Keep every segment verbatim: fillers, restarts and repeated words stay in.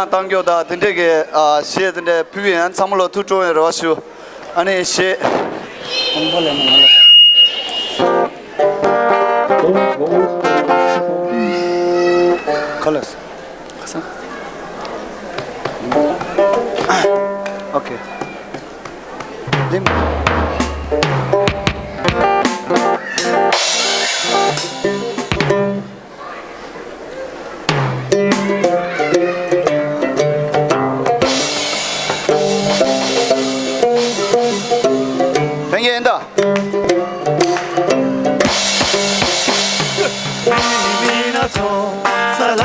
བཏང་རྒྱུ་དང་དེ་འདྲས་ཀྱི་ཨ་གཞས་དེ་འདྲས་ཕུལ་ཡིན། ཚང་མ་ལ་ཐུགས་སྤྲོ་བའི་རེ་བ་ཞུ། ཨ་ནི་གཞས། ཁ་ལགས། ཁ་སང་། ཨོ་ཁེ། ལིམ། ལྷན་རྒྱས་ཡིན་ད། མི་མི་ན་ཚོ་ས་ལ་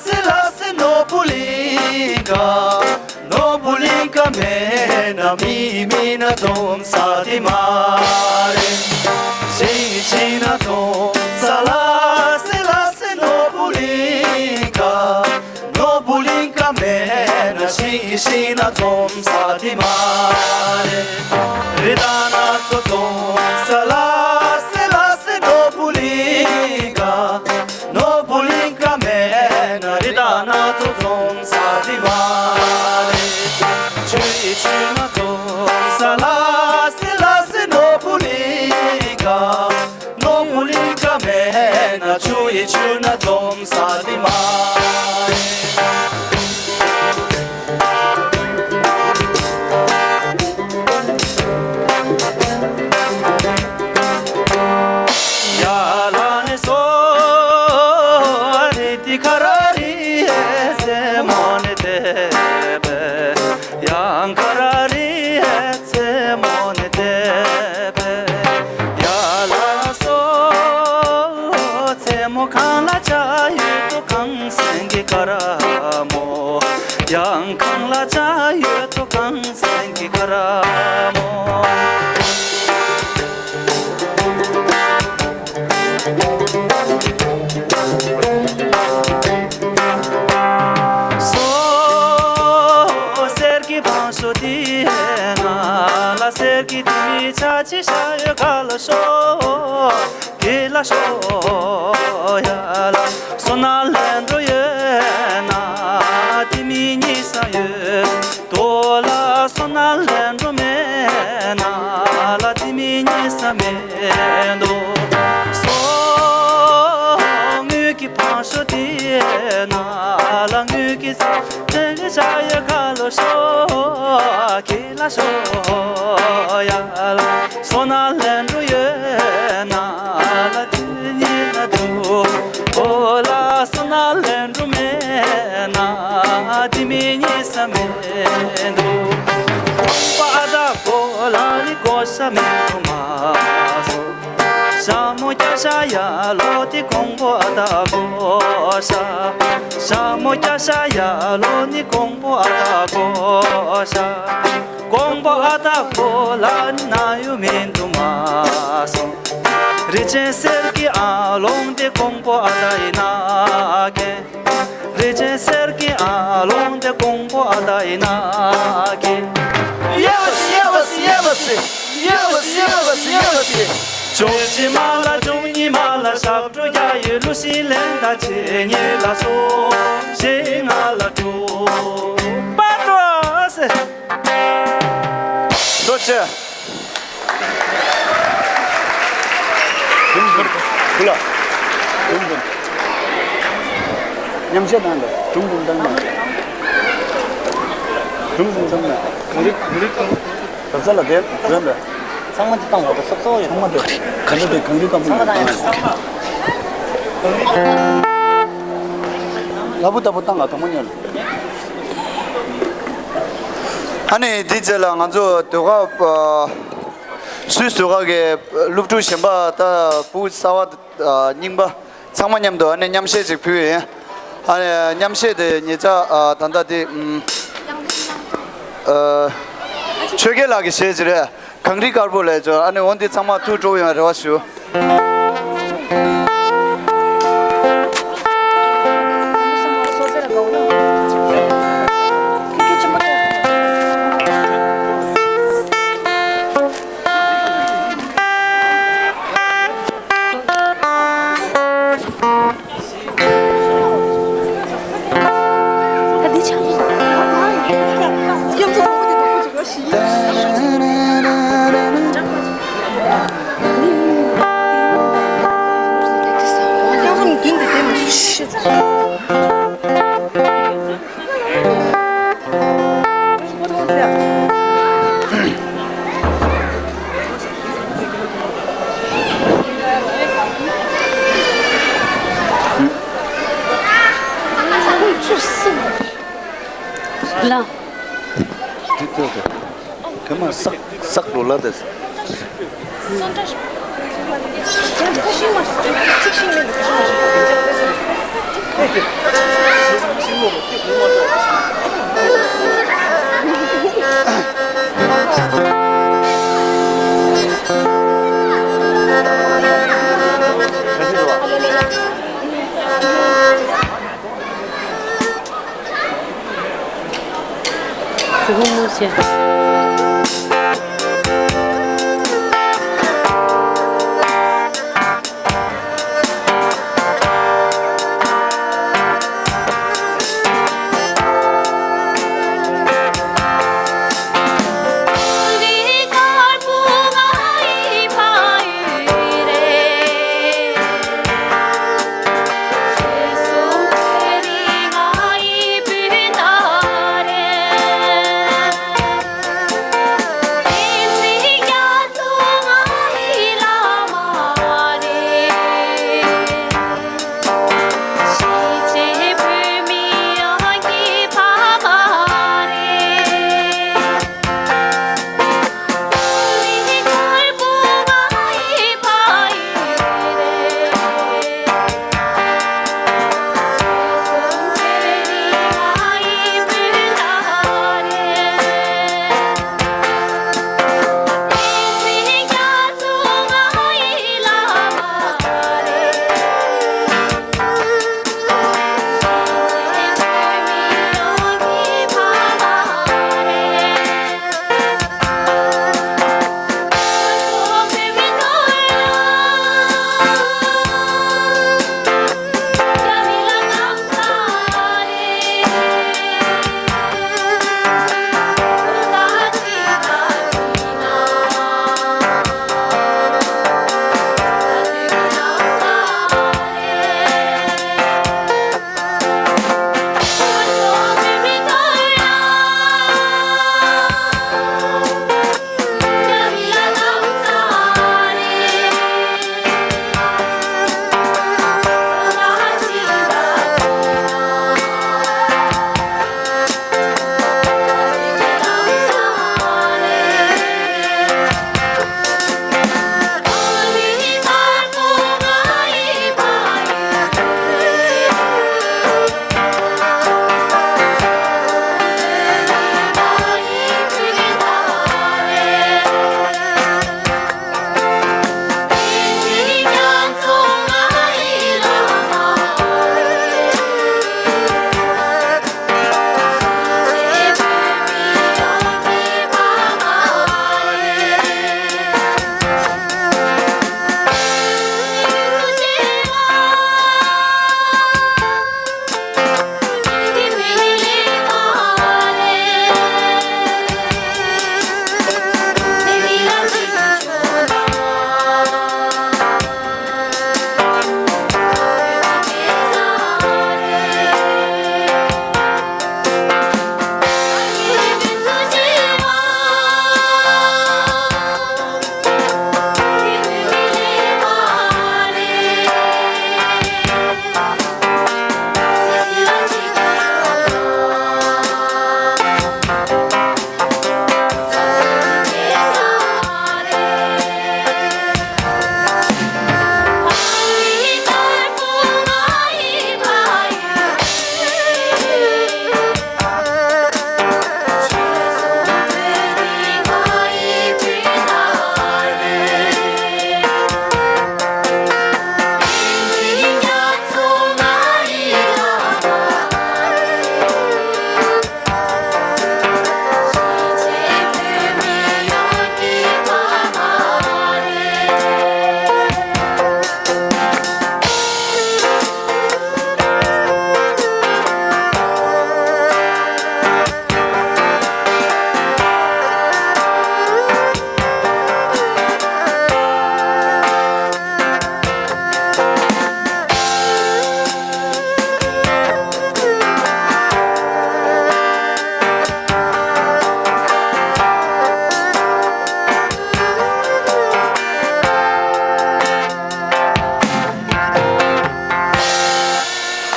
སི་ལ་སི་ནོ་པུ་ལི་ཀ། ནོ་པུ་ལི་ཀ་མེ་ན་མི་མི་ན་ཚོ་ས་དི་མ་རེ། ཤི་ཤི་ན་ཚོ་ས་ལ་སི་ལ་སི་ནོ་པུ་ལི་ཀ། ནོ་པུ་ལིང་ཀ་མེ་ན་ཤི་ཤི་ན་ཚོམ་ས་དི་མ་རེ། རི་ད་ན་ཚོ་ཚོམ་ས་ལ་སི་ལ་སི་ནོ་པུ་ལིང་ཀ། ནོ་པུ་ལིང་ཀ་མེ་ན་རི་ད་ན་ཚོ་ཚོམ་ས་དི་མ་རེ། ཆུ་ཡི་ཆུ་ན་ཚོམ་ས་ལ་སི་ལ་སི་ནོ་པུ་ལིང་ཀ། ནོ་པུ་ལིང་ཀ་མེ་ན་ཆུ་ཡི་ཆུ་ན་ཚོམ་ས་དི་མ་རེ། ཡ་ལ་ནི་སོ་རི་ཏི་ཁ་ར་རི་ཧེ་སེ་མོ་ནི་ཏེ་བེ། ཡང་ཁ་ར་རི་ཧེ་ཚེ་མོ་ནི་ཏེ་བེ། ཡ་ལ་སོ་ཚེ་མོ་གང་ལ་ཆ་ཡོད་དོ་གང་སེང་གི་ཀ་ར་མོ། ཡང་གང་ལ་ཆ་ཡོད་དོ་གང་སེང་གི་ཀ་ར་མོ། སོ་གསེར་གྱི་བང་སོ་དེ་ན་ལ་གསེར་གྱི་དེ་མི་ཆ་ཅི་ཤ་ཡོད་ག་ལ་ཤོ་གི་ལ་ཤོ་ཡ་ལ་སོ་ན་ལེན་འགྲོ་ཡོད་ན་དེ་མི་གཉིས་ས་ཡོད། དོ་ལ་སོ་ན་ལེན་འགྲོ་མེད་ན་ལ་དེ་མི་གཉིས་ས་མེད་དོ། སོ་དངུལ་གྱི་བང་ཤོ་དེ་ན་ལ་དངུལ་གྱི་ས་དེ་གི་ཆ་ཡ་ག་ལོ་ཤོ་གི་ལ་ཤོ་ཡ་ལ་སོ་ན་ལེན་འགྲོ་ཡོད་ན་ལ་དེ་གཉིས་ན་དོ། དོ་ལ་སོ་ན་ལེན་འགྲོ་མེད་ན་དེ་མི་གཉིས་ས་མེད་དོ། པ་ད་གོ་ལ་ནི་གོ་ཤ་མེད་དོ་མ་སོ། ཤ་མོ་སྐྱ་ཤ་ཡ་ལོ་དེ་ཀོང་པོ་ཨ་ད་གོ་ཤ། ཤ་མོ་སྐྱ་ཤ་ཡ་ལོ་ནི་ཀོང་པོ་ཨ་ད་གོ་ཤ། ཀོང་པོ་ཨ་ད་གོ་ལ་ནི་ན་ཡོ་མིན་དུ་མ་སོང་། རི་ཆེན་གསེར་གྱི་ཨ་ལོང་དེ་ཀོང་པོ་ཨ་ད་ཡི་ན་ཀེ། རི་ཆེན་གསེར་གྱི་ཨ་ལོང་དེ་ཀོང་པོ་ཨ་ད་ཡི་ན་ཀེ། ཡ་བ་སི་ཡ་བ་སི་ཡ་བ་སི། ཅོག་ཅི་མ་ལ་ཅོག་ཉི་མ་ལ་ཞབས་བྲོ་རྒྱ་ཡོད་ལུ་ཞིག་ལེན་ད་ཆེ་ཉེ་ལ་སོ་ཞེ་ང་ལ་འགྲོ་པ་འགྲོ་སེ། ལོ་ཆེ། ཁུ་ལ། མཉམ་བཤད་དང་ལ་གྲུང་གྲུང་བཏང་ན། གྲུང་གྲུང་བཏང་ན། གང་རིགས་གང་རིགས་གང་། བབ་ས་ལ་དེ་བཟོས་འདི། ཚང་མ་འདི་བཏང་བ་དང་སོབ་སོབ་ཡོད། ཚང་མ་དེ་ག་ཚོད་དེ་གང་རིགས་གང་པོ་ཚང་མ་ཡོད། བཏང་ཡ། ལ་བུ་ལྟ་བུ་བཏང་ང་དང་མོ་ཉལ། ཨ་ནི་འདི་རྗེས་ལ་ང་ཚོ་ཟློས་གར་སུད་སི་ཟློས་གར་གྱི་སློབ་ཕྲུག་གཞན་པ་ད་བུ་གསར་བ་རྙིང་པ། ཚང་མ་མཉམ་དུ་ཨ་ནི་མཉམ་གཞས་ཅིག་ཕུལ་ཡིན། ཨ་ནི་མཉམ་གཞས་དེ་ཉེ་ཆར་ཨ་ད་ལྟ་དེ་ཨམ་ཨ་ཆོས་རྒྱལ་ལགས་ཀྱི་གཞས་ཅིག་རེད། གངས་རི་དཀར་པོ་ལས་བྱུང་། ཨ་ནི་འོ་འདི་ཚང་མ་ཐུགས་སྤྲོ་ཡོང་བའི་རེ་བ་ཞུ། ད་འདི་ཆགས་ ལ། དེ་ལྟར་དུ། ག་མ་བསགས་བསགས་འགྲོ་ལ་དེ།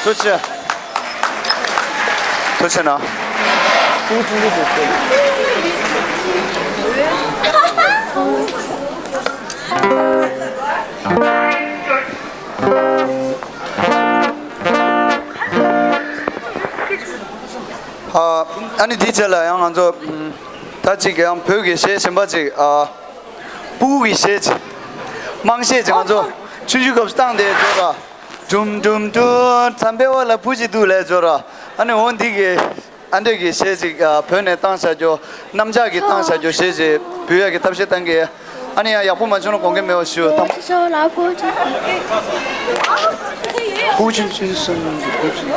ཐུགས་རྗེ་ཆེ། ཐུགས་རྗེ་གནང་། ཨ་ནི་དེའི་རྗེས་ལ་ཡང་ང་ཚོ་ད་ཅིག་ཡང་བོད་ཀྱི་གཞས་གཞན་པ་ཅིག་ཨ། སྤུ་གུ་གི་གཞས་ཅིག་དམངས་གཞས་ཅིག་ང་ཚོ་ཆུང་ཆུང་སྐབས་སུ་བཏང་སྟེ་འགྲོ་ར། ཌུམ་ཌུམ་ཌུམ། ཙམ་པའི་འོག་ལ་བུ་གཅིག་འདུག་ལབ་འགྲོ་ར། ཨ་ནི་འོ་འདི་གི་ཨ་འདྲས་ཀྱི་གཞས་ཅིག་ཨ། བོད་ནས་བཏང་བཞག་རྒྱུ། གནམ་ལྕགས་ཀྱིས་བཏང་བཞག་རྒྱུ་གཞས་ཅིག་འབུལ་ཡག་གི་ཐབས་ཤེས་བཏང་གི། ཨ་ནི་ཡང་ཡག་པོ་མ་བྱུང་ན་དགོངས་འགལ་མེད་པ་ཞུ། ད་ཧུ་ཅིན་ཅིན་སོང་གི་ཧུ་ཅིན།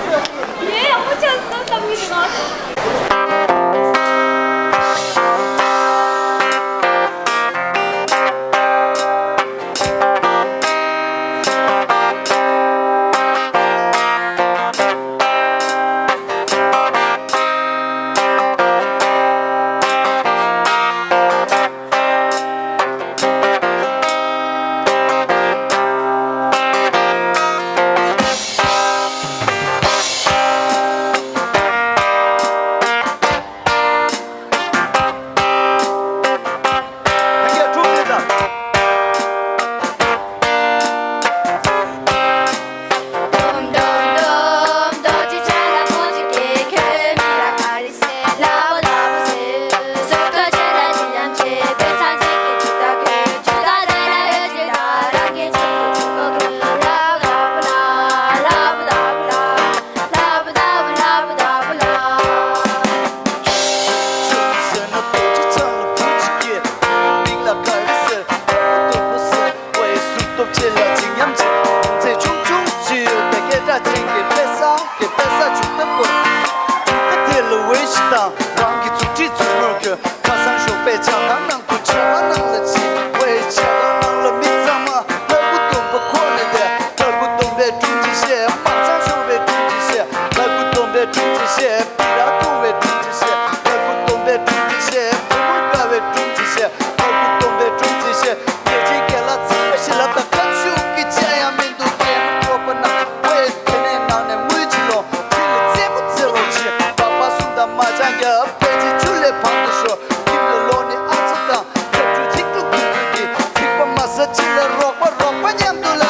ཁ་སང་ཞོགས་པའི་ཇ་ཁང་ནང་དུ་ཇ་ཁང་ནང་ལ་ཕྱིན། ཝེ་ཇ་ཁང་ནང་ལ་མི་ཚང་མ་ལྷ་སྐུ་སྟོན་པ་མཁོ་ནས་བསྡད། ལྷ་སྐུ་སྟོན་པའི་སྒྲུང་ཅིག་བཤད། མ་ཚང་ཤོར་བའི་སྒྲུང་ཅིག་བཤད། ལྷ་སྐུ་སྟོན་པའི་སྒྲུང་ཅིག་བཤད། སྦི་རག་འཐུང་བའི་སྒྲུང་ཅིག་བཤད། ལྷ་སྐུ་སྟོན་པའི་སྒྲུང་ཅིག་བཤད། བུ་མོ་དགའ་བའི་སྒྲུང་ཅིག་བཤད། ལྷ་སྐུ་སྟོན་པའི་སྒྲུང་ཅིག་བཤད། རྒྱལ་ཆེན་རྒན་ལགས་ཚང་མ་ཞིག་ལབ་དང་ཁ་ཤུགས་ཀྱི་ཅི་ཡང་མི་འདུག་རྒན་མོ་གྲོགས་པོ་རྣམས། ཝེ་དེ་ནས་ནང་ནས་དངུལ་ཅིག་ལོངས། ཁྲི་ལ་རྩེད་མོ་རྩེ་རོགས་བྱེད། པགས་པ་གསུམ་དང་མ་ཅང་རྒྱབ། པད་ཚལ་ཆུ་ལས་བང་དུ་ཤོར། ཁྱིམ་ལ་ལོག་ནས་ཨ་ཚ་དང་སྐྱབས་འགྲོ་ཚིག་འབྲུ་གུ་གུ་གི་ཚིག་པ་མ་ཟ་ཅིག་ལ་རོགས་པ་རོགས་པ་མཉམ་དུ་ལ།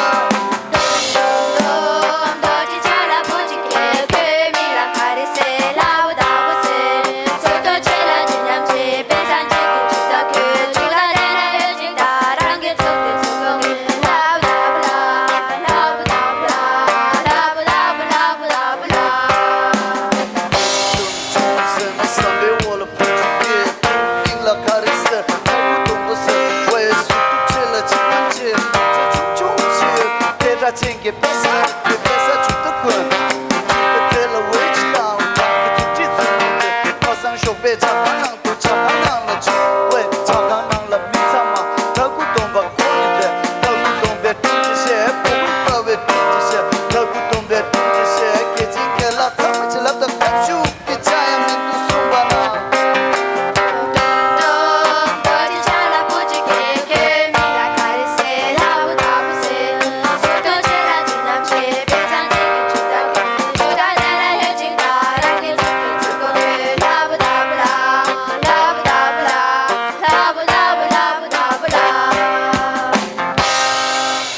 ཆེན་གྱི་དཔེ་ས་དེ་དཔེ་ས་ཆུ་ཏོ་ཀུན། ཆུ་ཏོ་དེ་ལ་ཝེ་ཇི་དང་བང་གི་ཚུགས་ཁྲི་ཚུགས་ཀྱི་ཁ་སང་ཞོགས་པའི་ཇ་ཁང་ནང་དུ་ཇ་ཁང་ནང་ལ་ཆུ་ཝེ་ཇ་ཁང་ནང་ལ་མི་ཚང་མ་ལྷ་སྐུ་སྟོན་པ་ཁོ་ནི་དེ་ལྷ་སྐུ་སྟོན་པའི་སྒྲུང་ཅིག་བཤད། བུ་མོ་དགའ་བའི་སྒྲུང་ཅིག་བཤད། ལྷ་སྐུ་སྟོན་པའི་སྒྲུང་ཅིག་བཤད། རྒྱལ་ཆེན་རྒན་ལགས་ཚང་མ་ཅིག་ལབ་དང་ཁ་ཤུགས།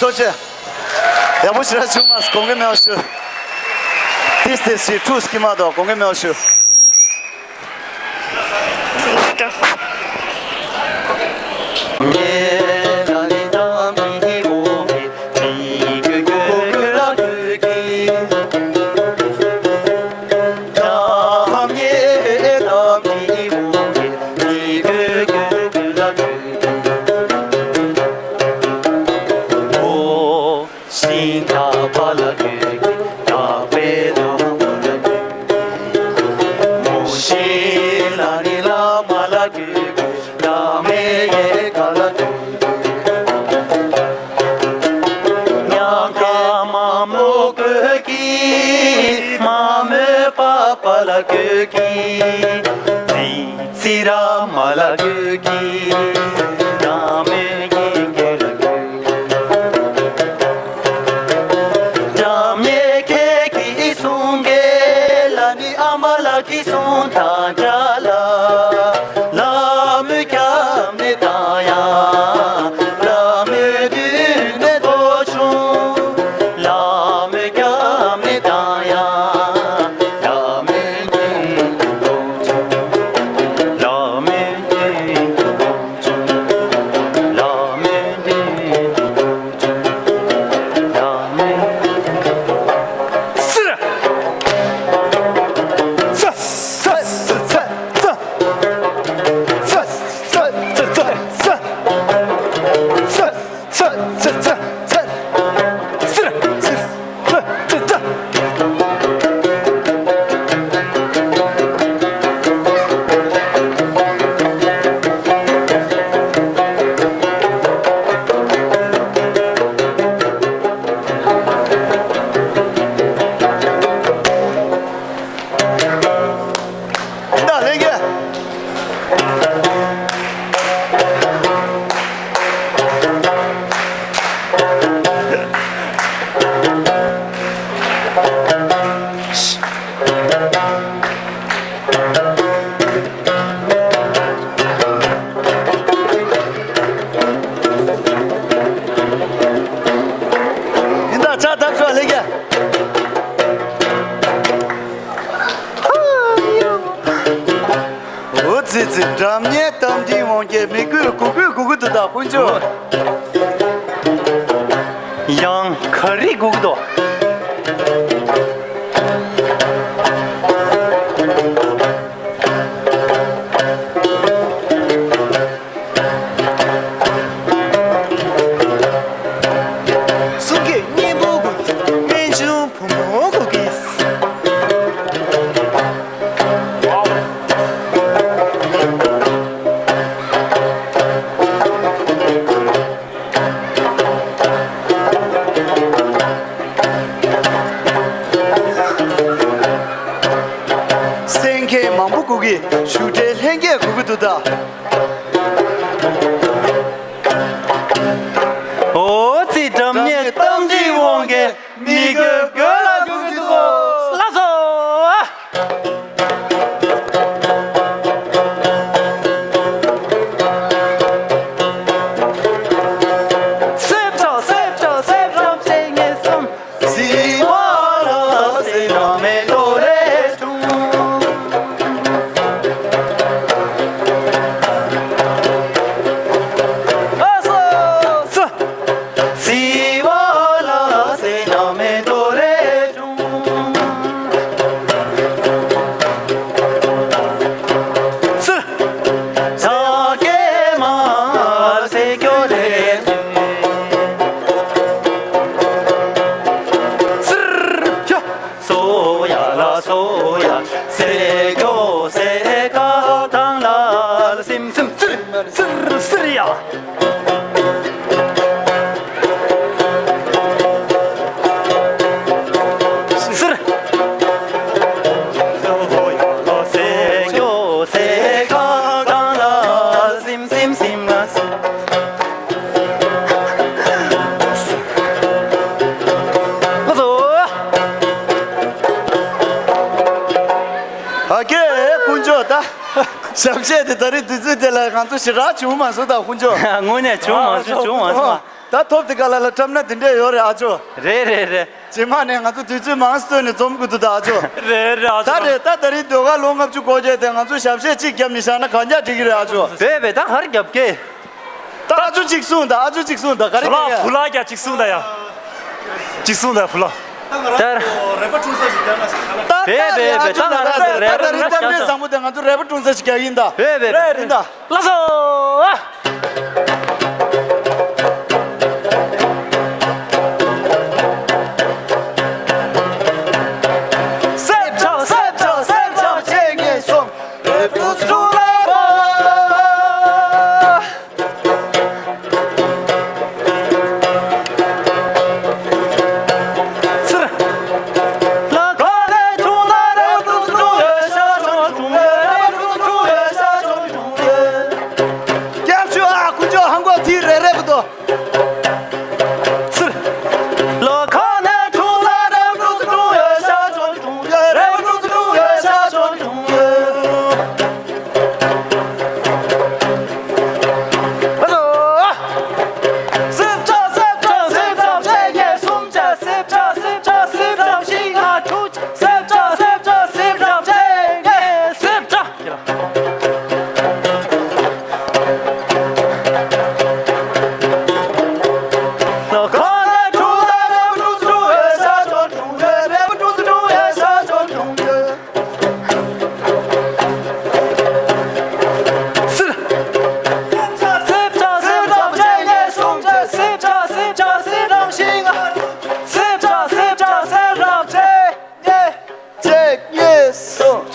ཐུགས་རྗེ་ཆེ། ཡག་པོ་ཞེ་དྲག་བྱུང་མ་སོང་། དགོངས་འགལ་མེད་པ་ཞུ། ཏིས་ཏིས་ཞིག་ཐུགས་ཀྱི་མ་གཏོགས་དགོངས་འགལ་མེད་པ་ཞུ། ཤིང་རྟ་པ་ལ་གུ་གི་རྟག་པའི་ལ་མོ་ལ་གུ་གི། མོ་ཤིང་ལ་ནི་ལ་མ་ལ་གུ་གི། རྟག་མའི་ཡལ་ག་ལ་གུ་གི། ཉག་ག་མ་མོ་གུ་གི། མ་མོའི་པ་པ་ལ་གུ་གི། ཙི་ར་མ་ལ་གུ་གི། ར་མེ་གི་གེ་ལ་གུ་གི། ར་མེ་གེ་གི་ ཁྱེད་གསུང་དང་འདྲ་ལ། ལ་མོའི་སྐྱབས་གནས་དང་ཡང་། ལ་མོའི་མདུན་ནས་ཐོགས་བྱུང་། ལ་མོའི་སྐྱབས་གནས་དང་ཡང་། ལ་མོའི་མདུན་དུ་ཐོགས་བྱུང་། ལ་མོའི་མདུན་དུ་ཐོགས་ད་ལྷན་རྒྱས། ཡིན་ད་ཕྱག་བཏབ་ཤོག་ལྷན་རྒྱས། འོ་ཙི་ཙི། སྒྲ་སྙན་རྟ་མགྲིན་དབང་རྒྱལ། མི་དགོས་གུ་གུ་གུ་གུ་འདུག་ད་དཀོན་མཆོག། ཡང་ག་རེ་གུ་གུ་འདུག། གསུང་སྐད་སྙན་པོ་གུ་གུ། སྨན་ཆུང་བུ་མོ་གུ་གུ། གསན་མཁན་མང་པོ་གུ་གུ། བཞུགས་གྲལ་ལྷན་རྒྱས་གུ་གུ་འདུག་ད། འོ་ཙི། སྒྲ་སྙན་རྟ་མགྲིན་དབང་རྒྱལ། མི་དགོས་གོས་ལ་གུ་གུ་འདུག། ལགས་སོ། སེབ་ཆོག་སེབ་ཆོག་སེབ་ཆོག་བྱེད་ངེས་སོང་། སི་བ་ལ་སེ་ན་མེ་ཏོ་རེ་ཀྲུང་། ཨ་སོ་སོ། སི་བ་ལ་སེ་ན་མེ་ཏོ་རེ་ཀྲུང་། སི། ས་ཀེ་མ་སེ་ཀྱོ་ལེ། སིར་ཡ། སོ་ཡ་ལ་སོ་ཡ། སེ་ཀྱོ་སེ་ཀ་དང་ལ་སིམ་སིམ་སིར་སིར་སིར་ཡ། སིར། སེ་ཀྱོ་སེ་ཀ་དང་ལ་སིམ་སིམ་སིམ་ལ་སིམ། ལགས་སོ། ཨ་ཀེ། དཀོན་མཆོག་ད། ཞབས་གཞས་དེ་ད་རེས་དུས་ཚོད་དེ་ལ་ང་ཚོ་ཞེ་དྲག་བྱུང་མ་སོང་ད་དཀོན་མཆོག། དངོས་གནས་བྱུང་མ་སོང་། བྱུང་མ་སོང་། ད་ཐོབ་དེ་ག་ལ་ལ་འཁྲབ་ན་དེ་འདྲས་ཡོད་རེད་ཨ་ཅོ། རེད་རེད་རེད། རྗེས་མ་ནས་ང་ཚོ་དུས་ཚོད་མང་སྟོན་ནས་འཛོམས་དགོས་འདུག་ད་ཨ་ཅོ། རེད་རེད་ཨ་ཅོ། ད་རེད། ད་ད་རེས་ཟློས་གར་ལོ་ལྔ་བཅུ་འཁོར་རྒྱུ་དེ་ང་ཚོ་ཞབས་གཞས་གཅིག་བརྒྱབ་ནས་བཞག་ན་གང་ཡག་འགྲིག་གི་རེད་ཨ་ཅོ། བས་བས། ད་ག་རེ་རྒྱབ་ཀྱི། ད་ཨ་ཅོ་གཅིག་གསུངས་ད། ཨ་ཅོ་གཅིག་གསུངས་ད། ག་རེ་བུ་ལགས་རྒྱག་ཡ། བུ་ལགས་རྒྱག་གཅིག་གསུངས་ད་ཡ། གཅིག་གསུངས་ད་བུ་ལགས། ད་རེད་པ་འཁྲུངས་ས་ཞིག་རྒྱག་ན་ཞིག་རྒྱག་ན། ད་ད་རེད་ད་རེད་ཨ་ཅོ་ད་ད་ད་རེད་རེད་རེད་རེད། ད་རེད་ད་རེད་བཟང་པོ་དེ་ང་ཚོ་རེད་པ་འཁྲུངས་ས་ཞིག་རྒྱག་ཡིན་ད། རེད་རེད་རེད། ཡིན་ད། ལགས་སོ། སེབ་ཆོག་སེབ་ཆོག་སེབ་ཆོག་བྱེད་ངེས་སོང་། རེབ་ཏུ་ཏུ་ལ་བ། སིར། ལ་ཁ་ལེ་ཆུང་ན་རེབ་ཏུ་ཏུ་ལེ་ཤ་ཆུང་ཆུང་ལེ། རེབ་ཏུ་ཏུ་ལེ་ཤ་ཆུང་ཆུང་ལེ། སྐྱབས་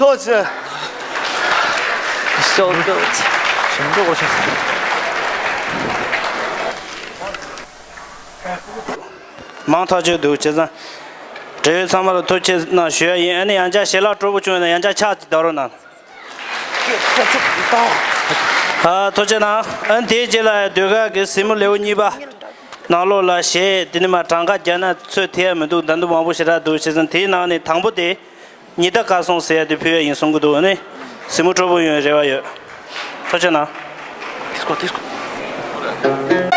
ཐུགས་རྗེ་ཆེ། ཞོག་ཐུགས་རྗེ་ཆེ། ཞིམ་འགྲོ་གོ་ཤ། མང་ཐག་ཆོད་འདུག་བྱས་ཙང་། འབྲེལ་ཡོད་ཚང་མ་ལ་ཐུགས་རྗེ་གནང་ཞུ་ཡ་ཡིན། ཨ་ནི་ཡང་བསྐྱར་ཞལ་ལག་སྤྲོ་པོ་བྱུང་ཡོད་ན་ཡང་བསྐྱར་ཕྱག་ཅིག་བརྡབ་རོགས་གནང་། ཨ། ཐུགས་རྗེ་གནང་། ཨ་ནི་དེའི་རྗེས་ལ་ཟློས་གར་གྱི་གཟིགས་མོ་ལེའུ་གཉིས་པ་ནང་ལོགས་ལ་གཞས་དེ་ནི་མ་གྲངས་ཀ་བརྒྱབ་ན་ཚོད་ཐིག་ཡ་མི་འདུག་ད་དུང་མང་པོ་ཞེ་དྲག་འདུག་བྱས་ཙང་དེའི་ནང་ནས་དང་པོ་དེ། ཉི་ཟླ་སྐལ་བཟང་ཟེར་ཡ་དེ་ཕུལ་ཡ་ཡིན་གསུང་གི་འདུག་ཨ་ནི་གཟིགས་མོ་སྤྲོ་པོ་ཡོང་བའི་རེ་བ་ཡོད། ཐུགས་རྗེ་གནང་། དིས་ཀོ་དིས་ཀོ།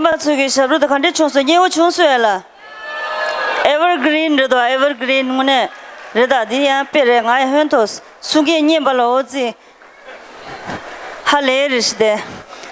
པ་ཚོ་གི་ཞབས་བྲོ་དེ་ག་འདྲས་བྱུང་སོང་། སྙན་པོ་བྱུང་སོང་ཡ་ལ། ཨེ་ཝར་གི་རིན་རེད་དོ། ཨེ་ཝར་གི་རིན་དངོས་གནས་རེད་ད། འདི་ཡང་དཔེ་རེད། ང་ཡང་ཧོན་ཐོག་གསུང་སྐད་སྙན་པ་ལ་འོ་ཙི། ཧ་ལས་རེད་ཤི་དེ།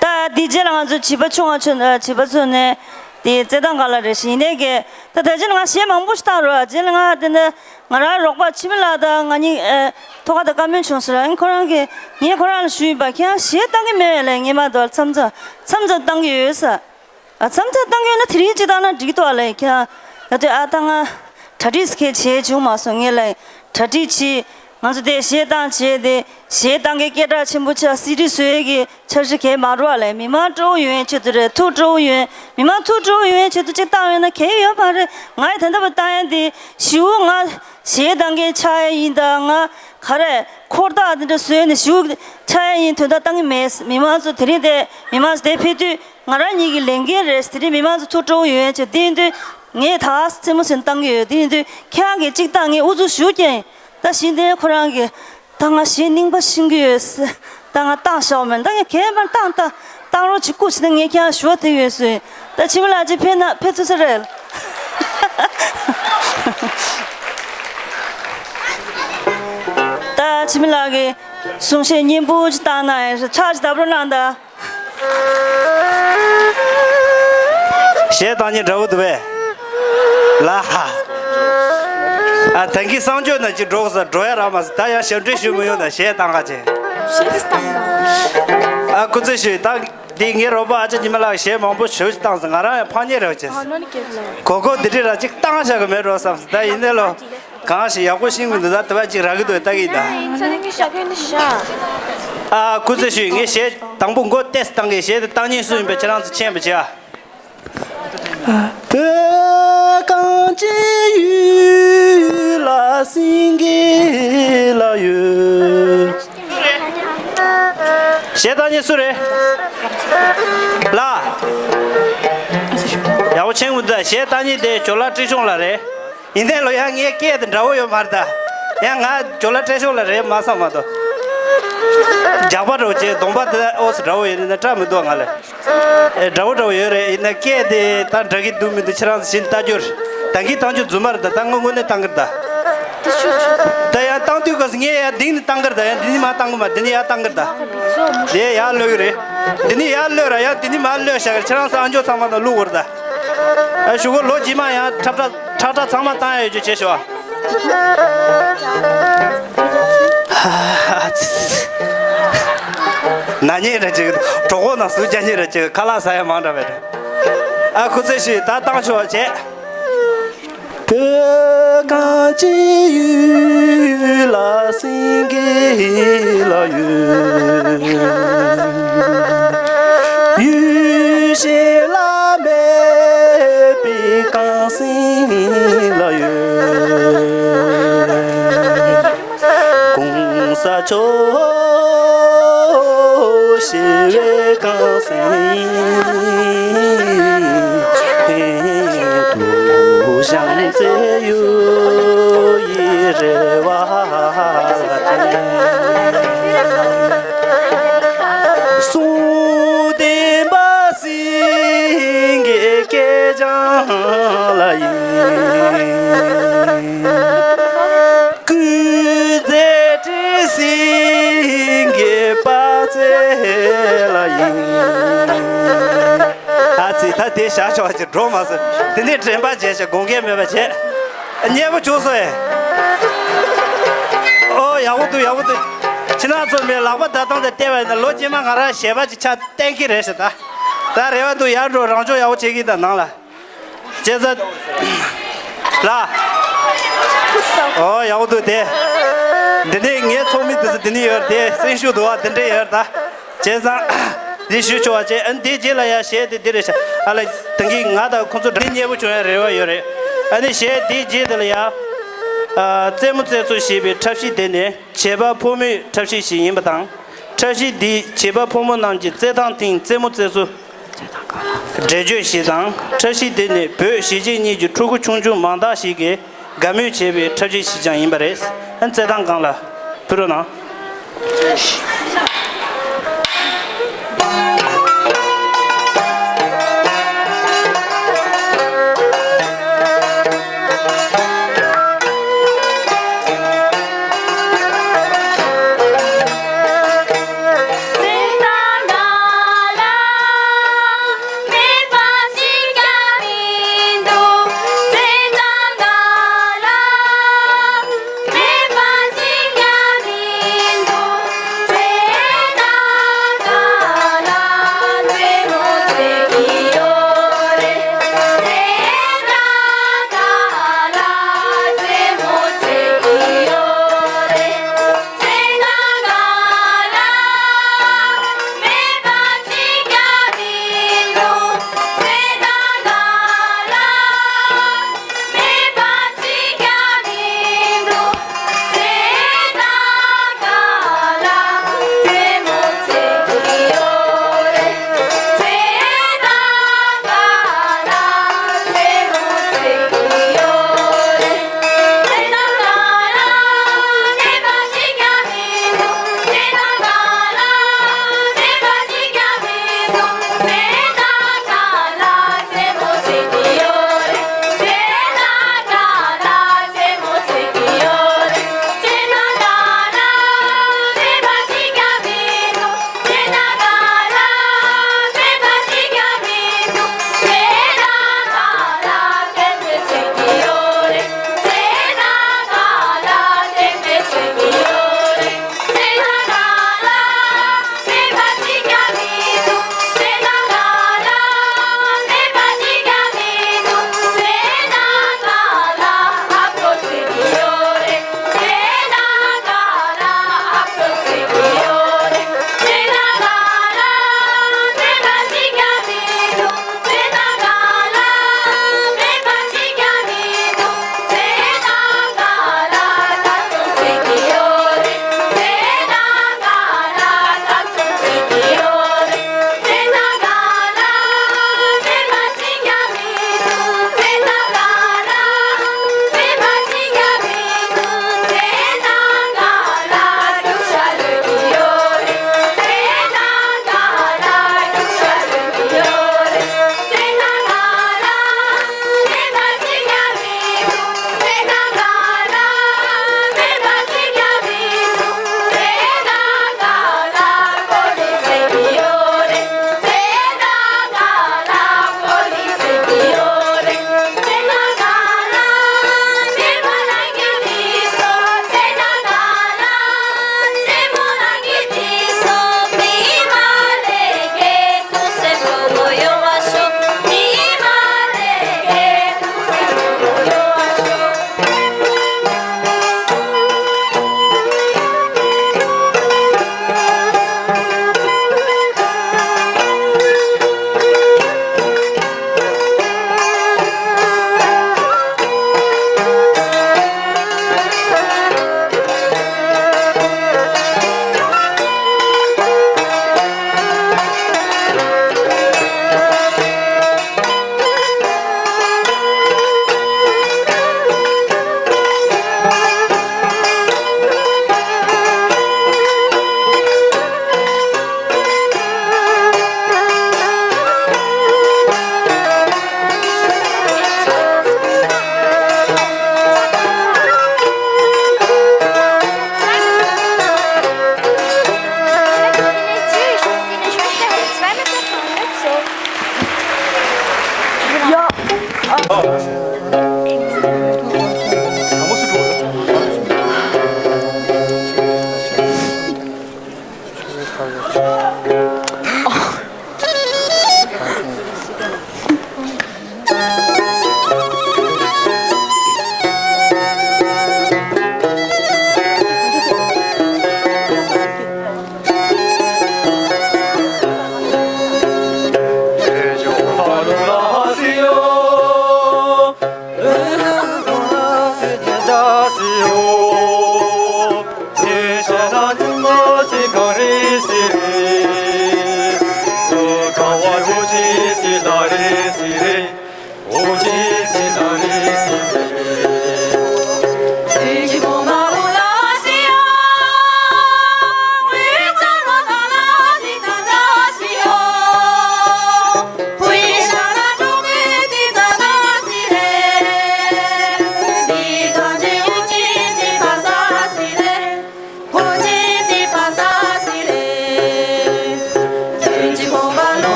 ད་འདི་རྗེས་ལ་ང་ཚོ་བྱིས་པ་ཆུང་བ་ཆུང་བྱིས་པ་ཚོ་ནས་དེ་རྩེད་ཐང་སྒང་ལ་རེད་ཤི། ཡིན་ནའི་གི་ད་ད་ཅི་ང་གཞས་མང་པོ་ཞིག་བཏང་རོགས། རྗེས་ལ་ང་དེ་ནས་ང་རང་རོགས་པ་འཆི་མེད་ལགས་དང་ང་གཉིས་ཐོག་ཁ་དང་བཀའ་མོལ་བྱུང་ཟེར། ཨ་ཁོ་རང་གི་ངས་ཁོ་རང་ལ་ཞུས་པ། ཁྱེད་རང་གཞས་བཏང་གི་མེད་ལ། ངས་མ་གཏོགས་མཚམས་མཚམས་མཚམས་མཚམས་བཏང་གི་ཡོད་ས། ཨ་མཚམས་མཚམས་བཏང་གི་ཡོད་ན་དེ་རིང་གཅིག་བཏང་ན་འགྲིག་ཏོ་ལ། ཁྱེད་རང་ད་དུས་ཨ་ད་ང་གྲ་སྒྲིག་སྐད་བྱས་བྱུང་མ་སོང་། ངས་ལ་གྲ་སྒྲིག་བྱས། ང་ཚོ་དེ་གཞས་བཏང་བྱས་དེ་གཞས་བཏང་གི་སྐད་གྲགས་ཆེན་པོ་ཆགས། སི་ཌི་བཟོ་ཡས་ཀྱི་འཆར་གཞི་གས་མ་འགྲོ་བ་ལས། མི་མང་སྤྲོ་བོ་ཡོང་ཡས་ཆེད་དུ་རེད། ཐུགས་སྤྲོ་བོ་ཡོང་། མི་མང་ཐུགས་སྤྲོ་བོ་ཡོང་ཡས་ཆེད་དུ་གཅིག་བཏང་ཡོད་ན་གལ་ཡོད་མ་རེད། ང་ཡི་ད་ལྟ་བ་བཏང་ཡས་དེ་ཞིའུ་ང་གཞས་བཏང་གི་ཆགས་ཡས་ཡིན་ད། ང་ག་རེ་འཁོར་ཐག་དེ་འདྲ་བཟོས་ནས་ཞིའུ་ཆགས་ཡས་ཡིན་དོན་དག་བཏང་གི་མེད། མི་མང་ཚོ་དེ་རིང་དེ་མི་མང་ཚོ་དེ་ཕེབས་དུས་ང་རང་ཉིད་ཀྱི་ལས་འགན་རེད། དེ་རིང་མི་མང་ཚོ་ཐུགས་སྤྲོ་བོ་ཡོང་ཡས་ཆེད་དེ་ཡིན་དུས་ངས་ད་རྩེད་མོ་ཟིན་བཏང་གི་ཡོད། དེ་ཡིན་དུས་ཁྱེད་རང་གིས་གཅིག་བཏང་། ངས་ཨུ་ཚུགས་ཞུ་རྐྱེན། ད་གཞི་འདི་ཁོ་རང་གིས་ད་ང་གཞས་རྙིང་པ་ཤེས་ཀྱི་ཡོད་ཟེར། ད་ང་བཏང་ཤོག་མེད། ད་ངས་གས་མར་བཏང་བཏང་བཏང་རོགས་བྱེད་སྐུ་ཞིག་ད་ངས་ཁྱེད་རང་ཞུ་བ་དེ་ཡོད་ཟེར། ད་འཆི་མེད་ལགས་ཅིག་ཕེབས་ན་ཕེབས་ཐུབ་ས་རེད། ད་འཆི་མེད་ལགས་ཀྱིས་གསུང་བཤད་སྙན་པོ་ཅིག་བཏང་གནང་ཡ། ཕྱག་ཅིག་བརྡབ་རོགས་གནང་ད། གཞས་བཏང་ཉིན་འདྲ་བོ་འདུག་པས། ལ། ཨ་ད་གིན་གསང་སྤྱོད་ན་ཅིག་འགྲོ་ས་འགྲོ་ཡ་རག་མ་སོང་། ད་ཡང་ཞབས་འདྲེན་ཞུ་མི་ཡོང་ན་གཞས་བཏང་ག་ཅེ། གཞས་བཏང་། ཨ་སྐུ་ཚེ་ཞུ། ད་འདི་ངའི་རོགས་པ་ཨ་ཅག་ཉི་མ་ལགས་གཞས་མང་པོ་ཞེ་པོ་ཅིག་བཏང་སོང་། ང་རང་ཡང་ཕངས་སྙད་རེ་བ་ཅེ། གོ་གོ་འདི་འདྲ་ར་ཅིག་བཏང་བཞག་གི་མེད་འགྲོ་བསམ་སོང་། ད་ཡིན་ནའི་ལོ། གང་ཞིག་ཡག་པོ་ཤེས་ཀྱི་འདུག་ད་དུ་བ་ཅིག་རག་གི་འདུག་ལྟ་གི་ཡིན་ད། ཨ་སྐུ་ཚེ་ཞུ། ངས་གཞས་དང་པོ་མགོ་ཏོག་ཙམ་བཏང་གི། གཞས་དེ་བཏང་ཉན་སུ་ཡིན་པ་ཁྱེད་རང་ཚོ་མཁྱེན་པ་བྱེད་ཨ། བོད་གངས་ཅན་ཡུལ་ལ་སེང་གེ་ལ་ཡོད། གཞས་བཏང་ཉན་སུ་རེད། ལ། ཡག་པོ་མཁྱེན་གྱི་འདུག་གཞས་བཏང་ཉན་དེ་ཇོ་ལགས་བཀྲ་ཤིས་ལགས་རེད། ཡིན་ནའི་ལོ་ཡང་ངའི་སྐད་དེ་འདྲ་བོ་ཡོད་མ་རེད་ད། ཡང་ང་ཇོ་ལགས་བཀྲ་ཤིས་ལགས་རེད་མ་བསམ་མ་གཏོགས། རྒྱག་པ་འདྲ་བོ་བྱས་གདོང་པ་དེ་ཨོ་སི་འདྲ་བོ་ཡོད་ན་སྐྲག་མི་འདུག་ང་ལ། ཨེ་འདྲ་བོ་འདྲ་བོ་ཡོད་རེད། ཡིན་ན་སྐད་དེ་ད་འདྲ་གི་འདུག་མི་འདུག་ཁྱེད་རང་ཚོ་གཞན་ལྟ་རྒྱུ་རེད། ད་གིན་བཏང་རྒྱུ་རྫུན་མ་རེད་ད། ད་ང་དངོས་གནས་བཏང་གི་རེད་ད། ད་ཡང་བཏང་དུས་སྐབས་སུ་ངས་ཡང་འདི་ནས་བཏང་གི་རེད་ད། ཡང་འདི་ནས་མར་བཏང་གི་མ། འདི་ནས་ཡར་བཏང་གི་རེད་ད། དེ་ཡར་གློད་ཀྱི་རེད། འདི་ནས་ཡར་གློད་ར་ཡང་འདི་ནས་མར་གློད་བཞག་གི་རེད། ཁྱེད་རང་ཚོ་ཨ་མཆོག་ཚང་མ་དང་བླུག་དགོས་རེད་ད། ཨ་ཞུ་གོ་ལོ་རྗེས་མ་ཡང་ཁྲབ་ཁྲ་ཁྲག་ཁྲག་ཚང་མ་བཏང་ཡ་ཡོད་རྒྱུ་བྱེད་ཤོག་ཨ། ན་ཉེ་ར་ཅིག་གྲོད་ཁོག་ནང་ཟུག་རྒྱག་ཉེ་ར་ཅིག་ཁ་ལག་ཟ་ཡ་མང་དྲགས་པས། ཨ་ཁུ་ཚེ་ཞིག་ད་བཏང་ཆོག་བྱས། བོད་གངས་ཅན་ཡུལ་ལ་སེང་གེ་ལ་ཡོད། ཡུལ་གཞན་ལ་མེད་པའི་རྐང་སེང་ལ་ཡོད། གོང་ས་མཆོག་ཞི་བའི་རྐང་སེང་དུ་བཞེངས་མཛད་ཡོད་ཡི་རེ་བ་ཅན། གསུང་བདེན་པ་སེང་གེ་སྐྱེས་སྦྱངས་ལ་ཡིན། སྐུ་མཛད་བྲེ་སེང་གེ་དཔལ་རྩལ་ལ་ཡིན། ཨ་ཙི་ད་དེ་བཞག་ཆོག་ཅིག་འགྲོ་མ་སོང་། དེ་ནས་དྲན་པ་བརྗེད་ཤག་དགོངས་འགལ་མེད་པ་བྱས། སྙན་པོ་བྱུང་སོང་ཨེ། ཨོ་ཡག་པོ་འདུག་ཡག་པོ་འདུག་ཁྱེད་རང་ཚོ་མའི་ལག་པ་བརྡ་སྟངས་དེ་བལྟས་པ་ཡིན་ན་ལོ་རྗེས་མ་ང་རང་གཞས་པ་ཅིག་ཆགས་གཏན་འཁེལ་རེད་ཤག་ད་ད་རེ་བ་འདུག་ཡར་འགྲོ་རང་སྦྱོང་ཡག་པོ་བྱེད་ཀྱི་ད་ནང་ལ། བྱས་ཙང་། ལ། ཨོ་ཡག་པོ་འདུག་དེ། འདི་ནས་ངའི་ཚོགས་མི་འདི་ཚོ་འདི་ནས་ཡོད་རེད་དེ་སེམས་ཤུགས་འདུག་བ་འདི་འདྲས་ཡོད་རེད་ད། བྱས་ཙང་། འདི་ཞུ་ཆོག་བ་བྱས། ཨ་ནི་དེའི་རྗེས་ལ་ཡང་གཞས་དེ་འདི་རེད་ཤག་ཨ་ལ་ད་གིན་ང་དང་ཁོང་ཚོ་འདྲ་མཉེས་པོ་བྱུང་ཡ་རེ་བ་ཡོད་རེད། ཨ་ནི་གཞས་དེའི་རྗེས་དེ་ལ་ཡང་། ཨ་རྩེད་མོ་རྩེ་ཚུལ་ཞེས་པའི་འཁྲབ་གཞས་དེ་ནི་བྱིས་པ་ཕོ་མོའི་འཁྲབ་གཞས་ཤིག་ཡིན་པ་དང་། འཁྲབ་གཞས་འདིས་བྱིས་པ་ཕོ་མོ་རྣམས་ཀྱི་རྩེད་ཐང་སྟེང་རྩེད་མོ་རྩེ་ཚུལ་འགྲེལ་བརྗོད་ཞིག་དང་། འཁྲབ་གཞས་འདི་ནི་བོད་གཞིས་བྱེས་གཉིས་ཀྱི་ཕྲུ་གུ་ཆུང་ཆུང་མང་དག་ཞིག་གིས་དགའ་མོས་བྱེད་པའི་འཁྲབ་གཞས་ཤིག་ཀྱང་ཡིན་པ་རེད། རྩེད་ཐང་སྒང་ལ་ཕུལ་རོགས་གནང་།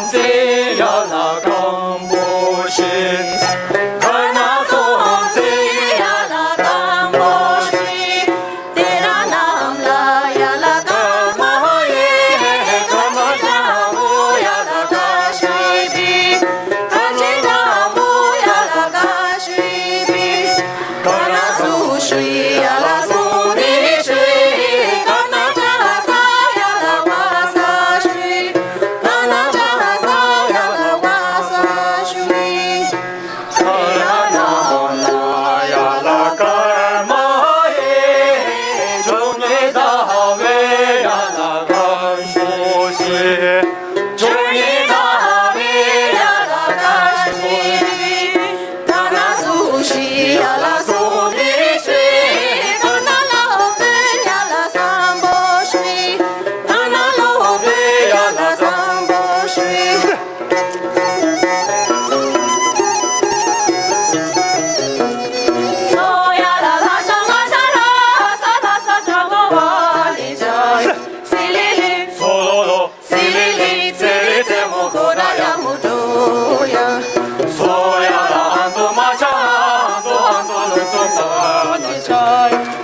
ཚེ་ཡར་ལ་སྐམ་པོ་ཞིག་ག་ན་སོང་ཚེ་ཡར་ལ་སྐམ་པོ་ཞིག་དེ་ར་ནམ་ལ་ཡར་ལ་སྐམ་མ་ཡེ་ག་ན་ཅང་པོ་ཡར་ལ་ཀ་ཤི་པི་ག་ཅི་ཅང་པོ་ཡར་ལ་ཀ་ཤི་པི། ག་ན་སུ་ཤི་ཡ་ལ་སུ་མི་ཤི། ག་ན་ཅ་ལ་ས་ཡ་ལ་བ་ས་ཤི། ག་ན་ཅ་ལ་ས་ཡ་ལ་བ་ས་ཤི། ག་ན་ན་ཧོ་ན་ཡ་ལ་ཀར་མ་ཧེ། ཇོ་ནེ་ད་ཧ་བེ་ཡ་ལ་ཀར་ཤོ་ཤི། ཇོ་ནེ་ད་ཧ་བེ་ཡ་ལ་ཀར་ཤོ་ཤི། ག་ན་སུ་ཤི་ཡ་ལ་སུ་མི་ཤི། ག་ན་ལོ་བེ་ཡ་ལ་སམ་བོ་ཤི། ག་ན་ལོ་བེ་ཡ་ལ་སམ་བོ་ཤི། སོ་ཡ་ལ་ལ་ས་མ་ཆ་ལ་ས་ལ་ས་ཆ་གོ་བ་ནི་ཆ་ཡ་སི་ལི་ལི། སོ་ལོ་ལོ། སི་ལི་ལི་ཙེ་རི་ཙེ་མོ་གོ་ར་ཡ་མོ་ཏོ་ཡ། སོ་ཡ་ལ་ཨ་མདོ་མ་ཆ་ཨ་མདོ་ཨ་མདོ་ལོ་སོ་ཏ་ན་ཆ།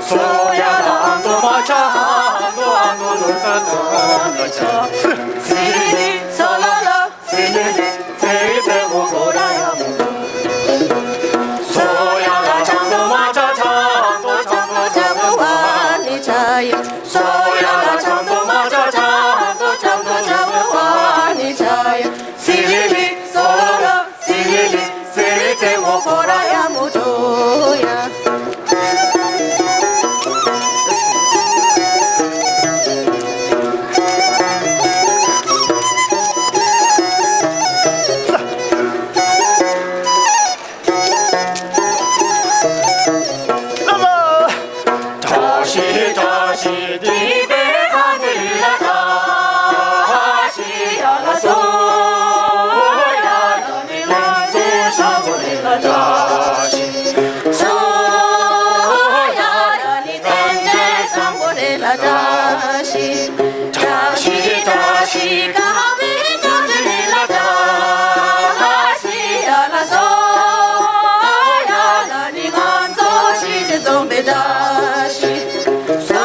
སོ་ཡ་ལ་ཨ་མདོ་མ་ཆ་ཨ་མདོ་ཨ་མདོ་ལོ་སོ་ཏ་ན་ཆ། སི་ལི་ལི་སོ་ལོ་ལོ། སི་ལི་ལི་ཙེ་རི་ཙེ་མོ་གོ་ར་ཡ་མོ། སོ་ཡ་ལ་ཆ་མདོ་མ་ཆ་ཆ་མདོ་ཆ་མདོ་ཆ་མདོ་བ་ནི་ཆ་ཡ། སོ་ཡ་ལ་ཆ་མདོ་མ་ཆ་ཆ་མདོ་ཆ་མདོ་ཆ་མདོ་བ་ནི་ཆ་ཡ། སི་ལི་ལི་སོ་ལོ་ལོ། སི་ལི་ལི་ཙེ་རི་ཙེ་མོ་གོ་ར་ཡ་མོ་ཏོ་ཡ། བཀྲ་ཤིས་བཀྲ་ཤིས་བདེ་བའི་ཚ་འདི་ལ་བཀྲ་ཤིས་ཡ་ལ་སོ་ཡ་ལ་ནི་ང་ཚོ་ཤ་ཚོ་ལ་བཀྲ་ཤིས་སོ་ཡ་ལ་ནི་ཏན་ཏན་བཟང་པོ་ལ་བཀྲ་ཤིས། བཀྲ་ཤིས་བཀྲ་ཤིས་དགའ་བའི་སྐྱབས་འགྲོ་ལ་བཀྲ་ཤིས་ཡ་ལ་སོ་ཡ་ལ་ནི་ང་ཚོ་ཤིས་བརྗིད་འཛོམས་པའི་བཀྲ་ཤིས་སོ་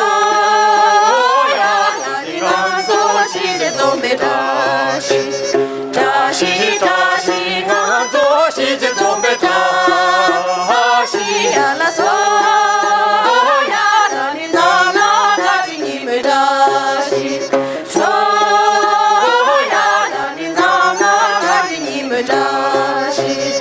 ཡ་ལ་ནི་ང་ཚོ་ཤིས་བརྗིད་འཛོམས་པའི་བཀྲ་ཤིས། བཀྲ་ཤིས་བཀྲ་ཤིས་ང་ཚོ་ཤིས་བརྗིད་འཛོམས་པའི་བཀྲ་ཤིས་ཡ་ལ་སོ་ཡ་ལ་ནི་འཛམ་གླིང་ག་ཅི་ཉི་མའི་བཀྲ་ཤིས་སོ་ཡ་ལ་ནི་འཛམ་གླིང་ག་ཅི་ཉི་མའི་བཀྲ་ཤིས།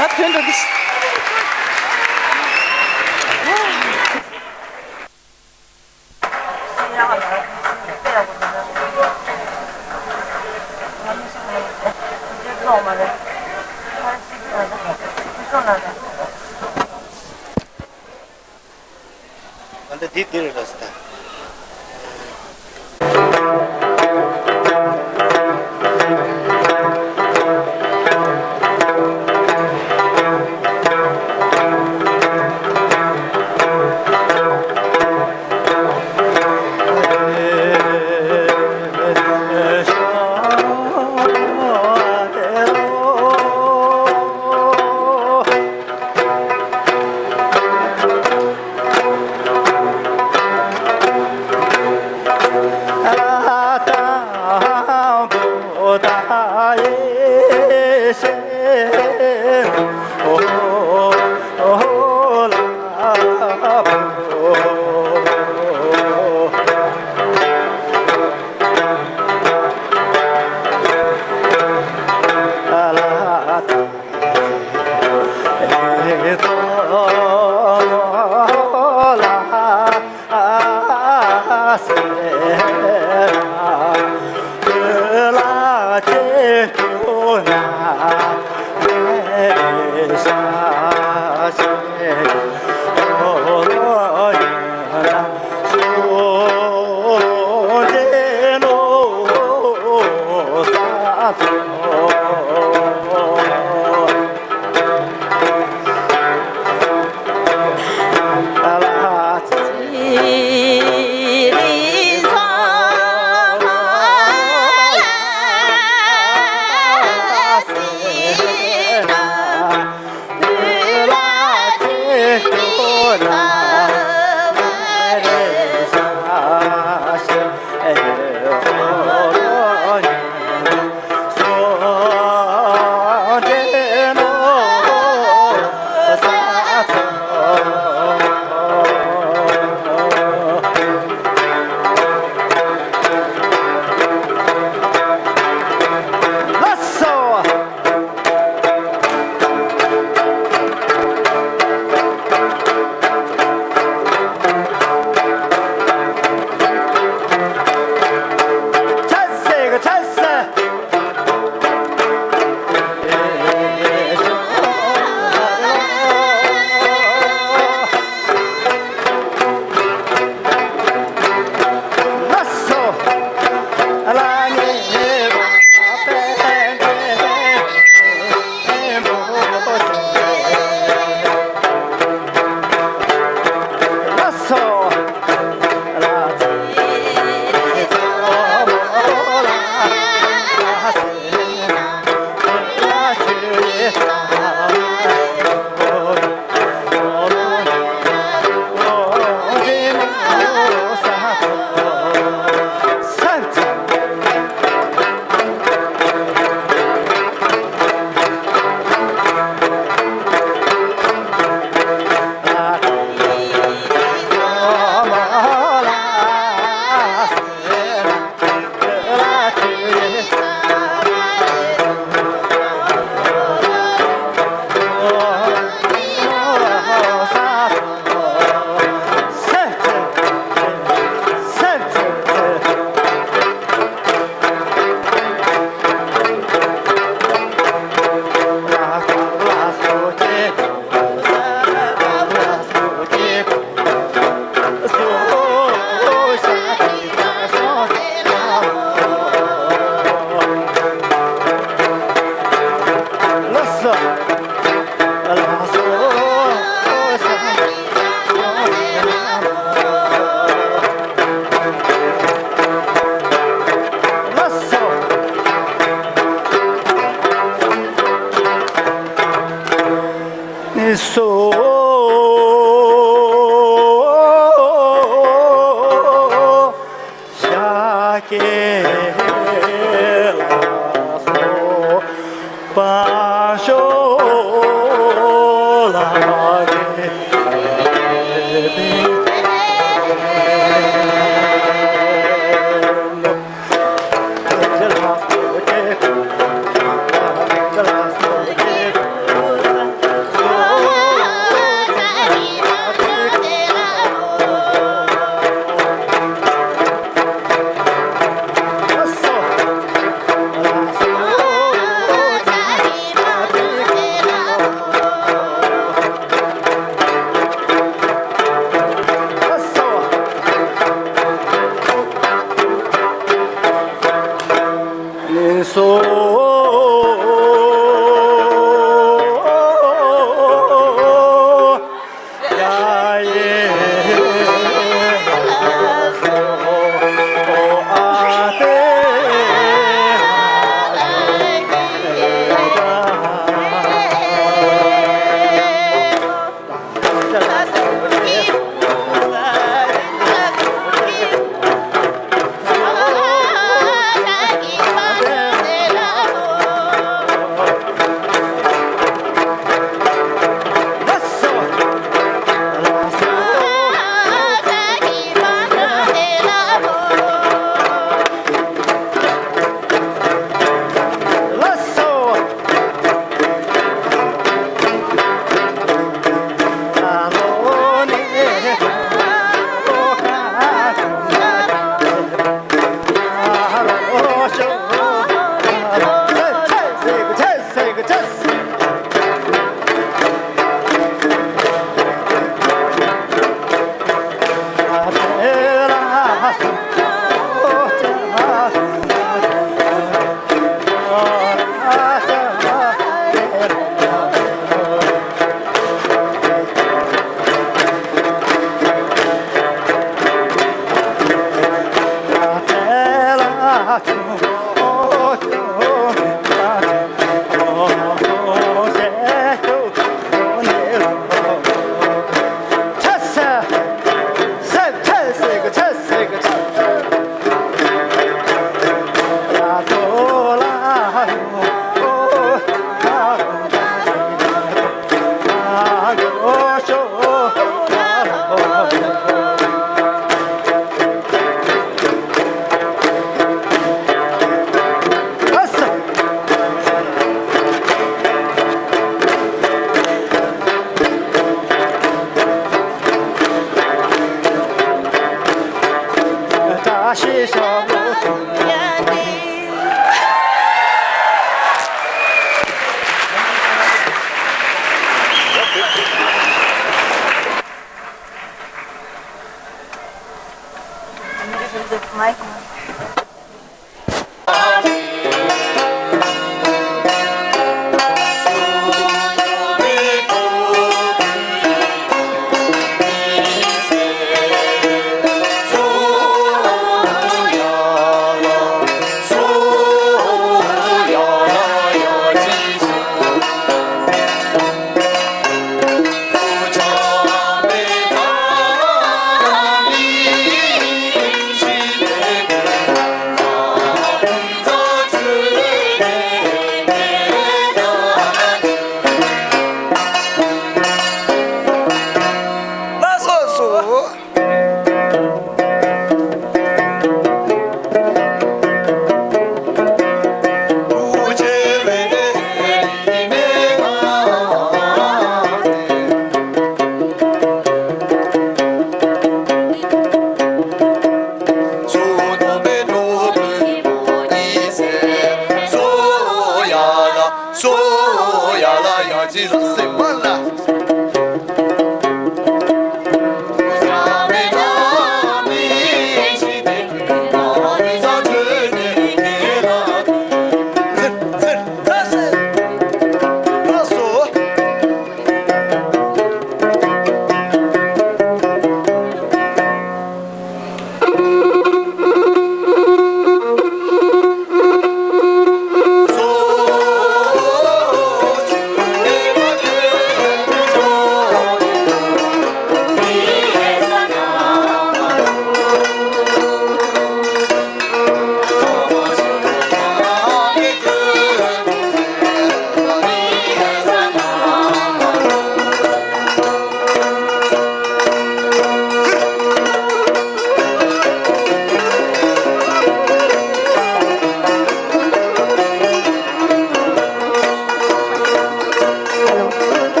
ང་ཐོན་འགྲོ་གི། ད་ལྟ་ འདི་འདི་རེད་ལ་སི་ད།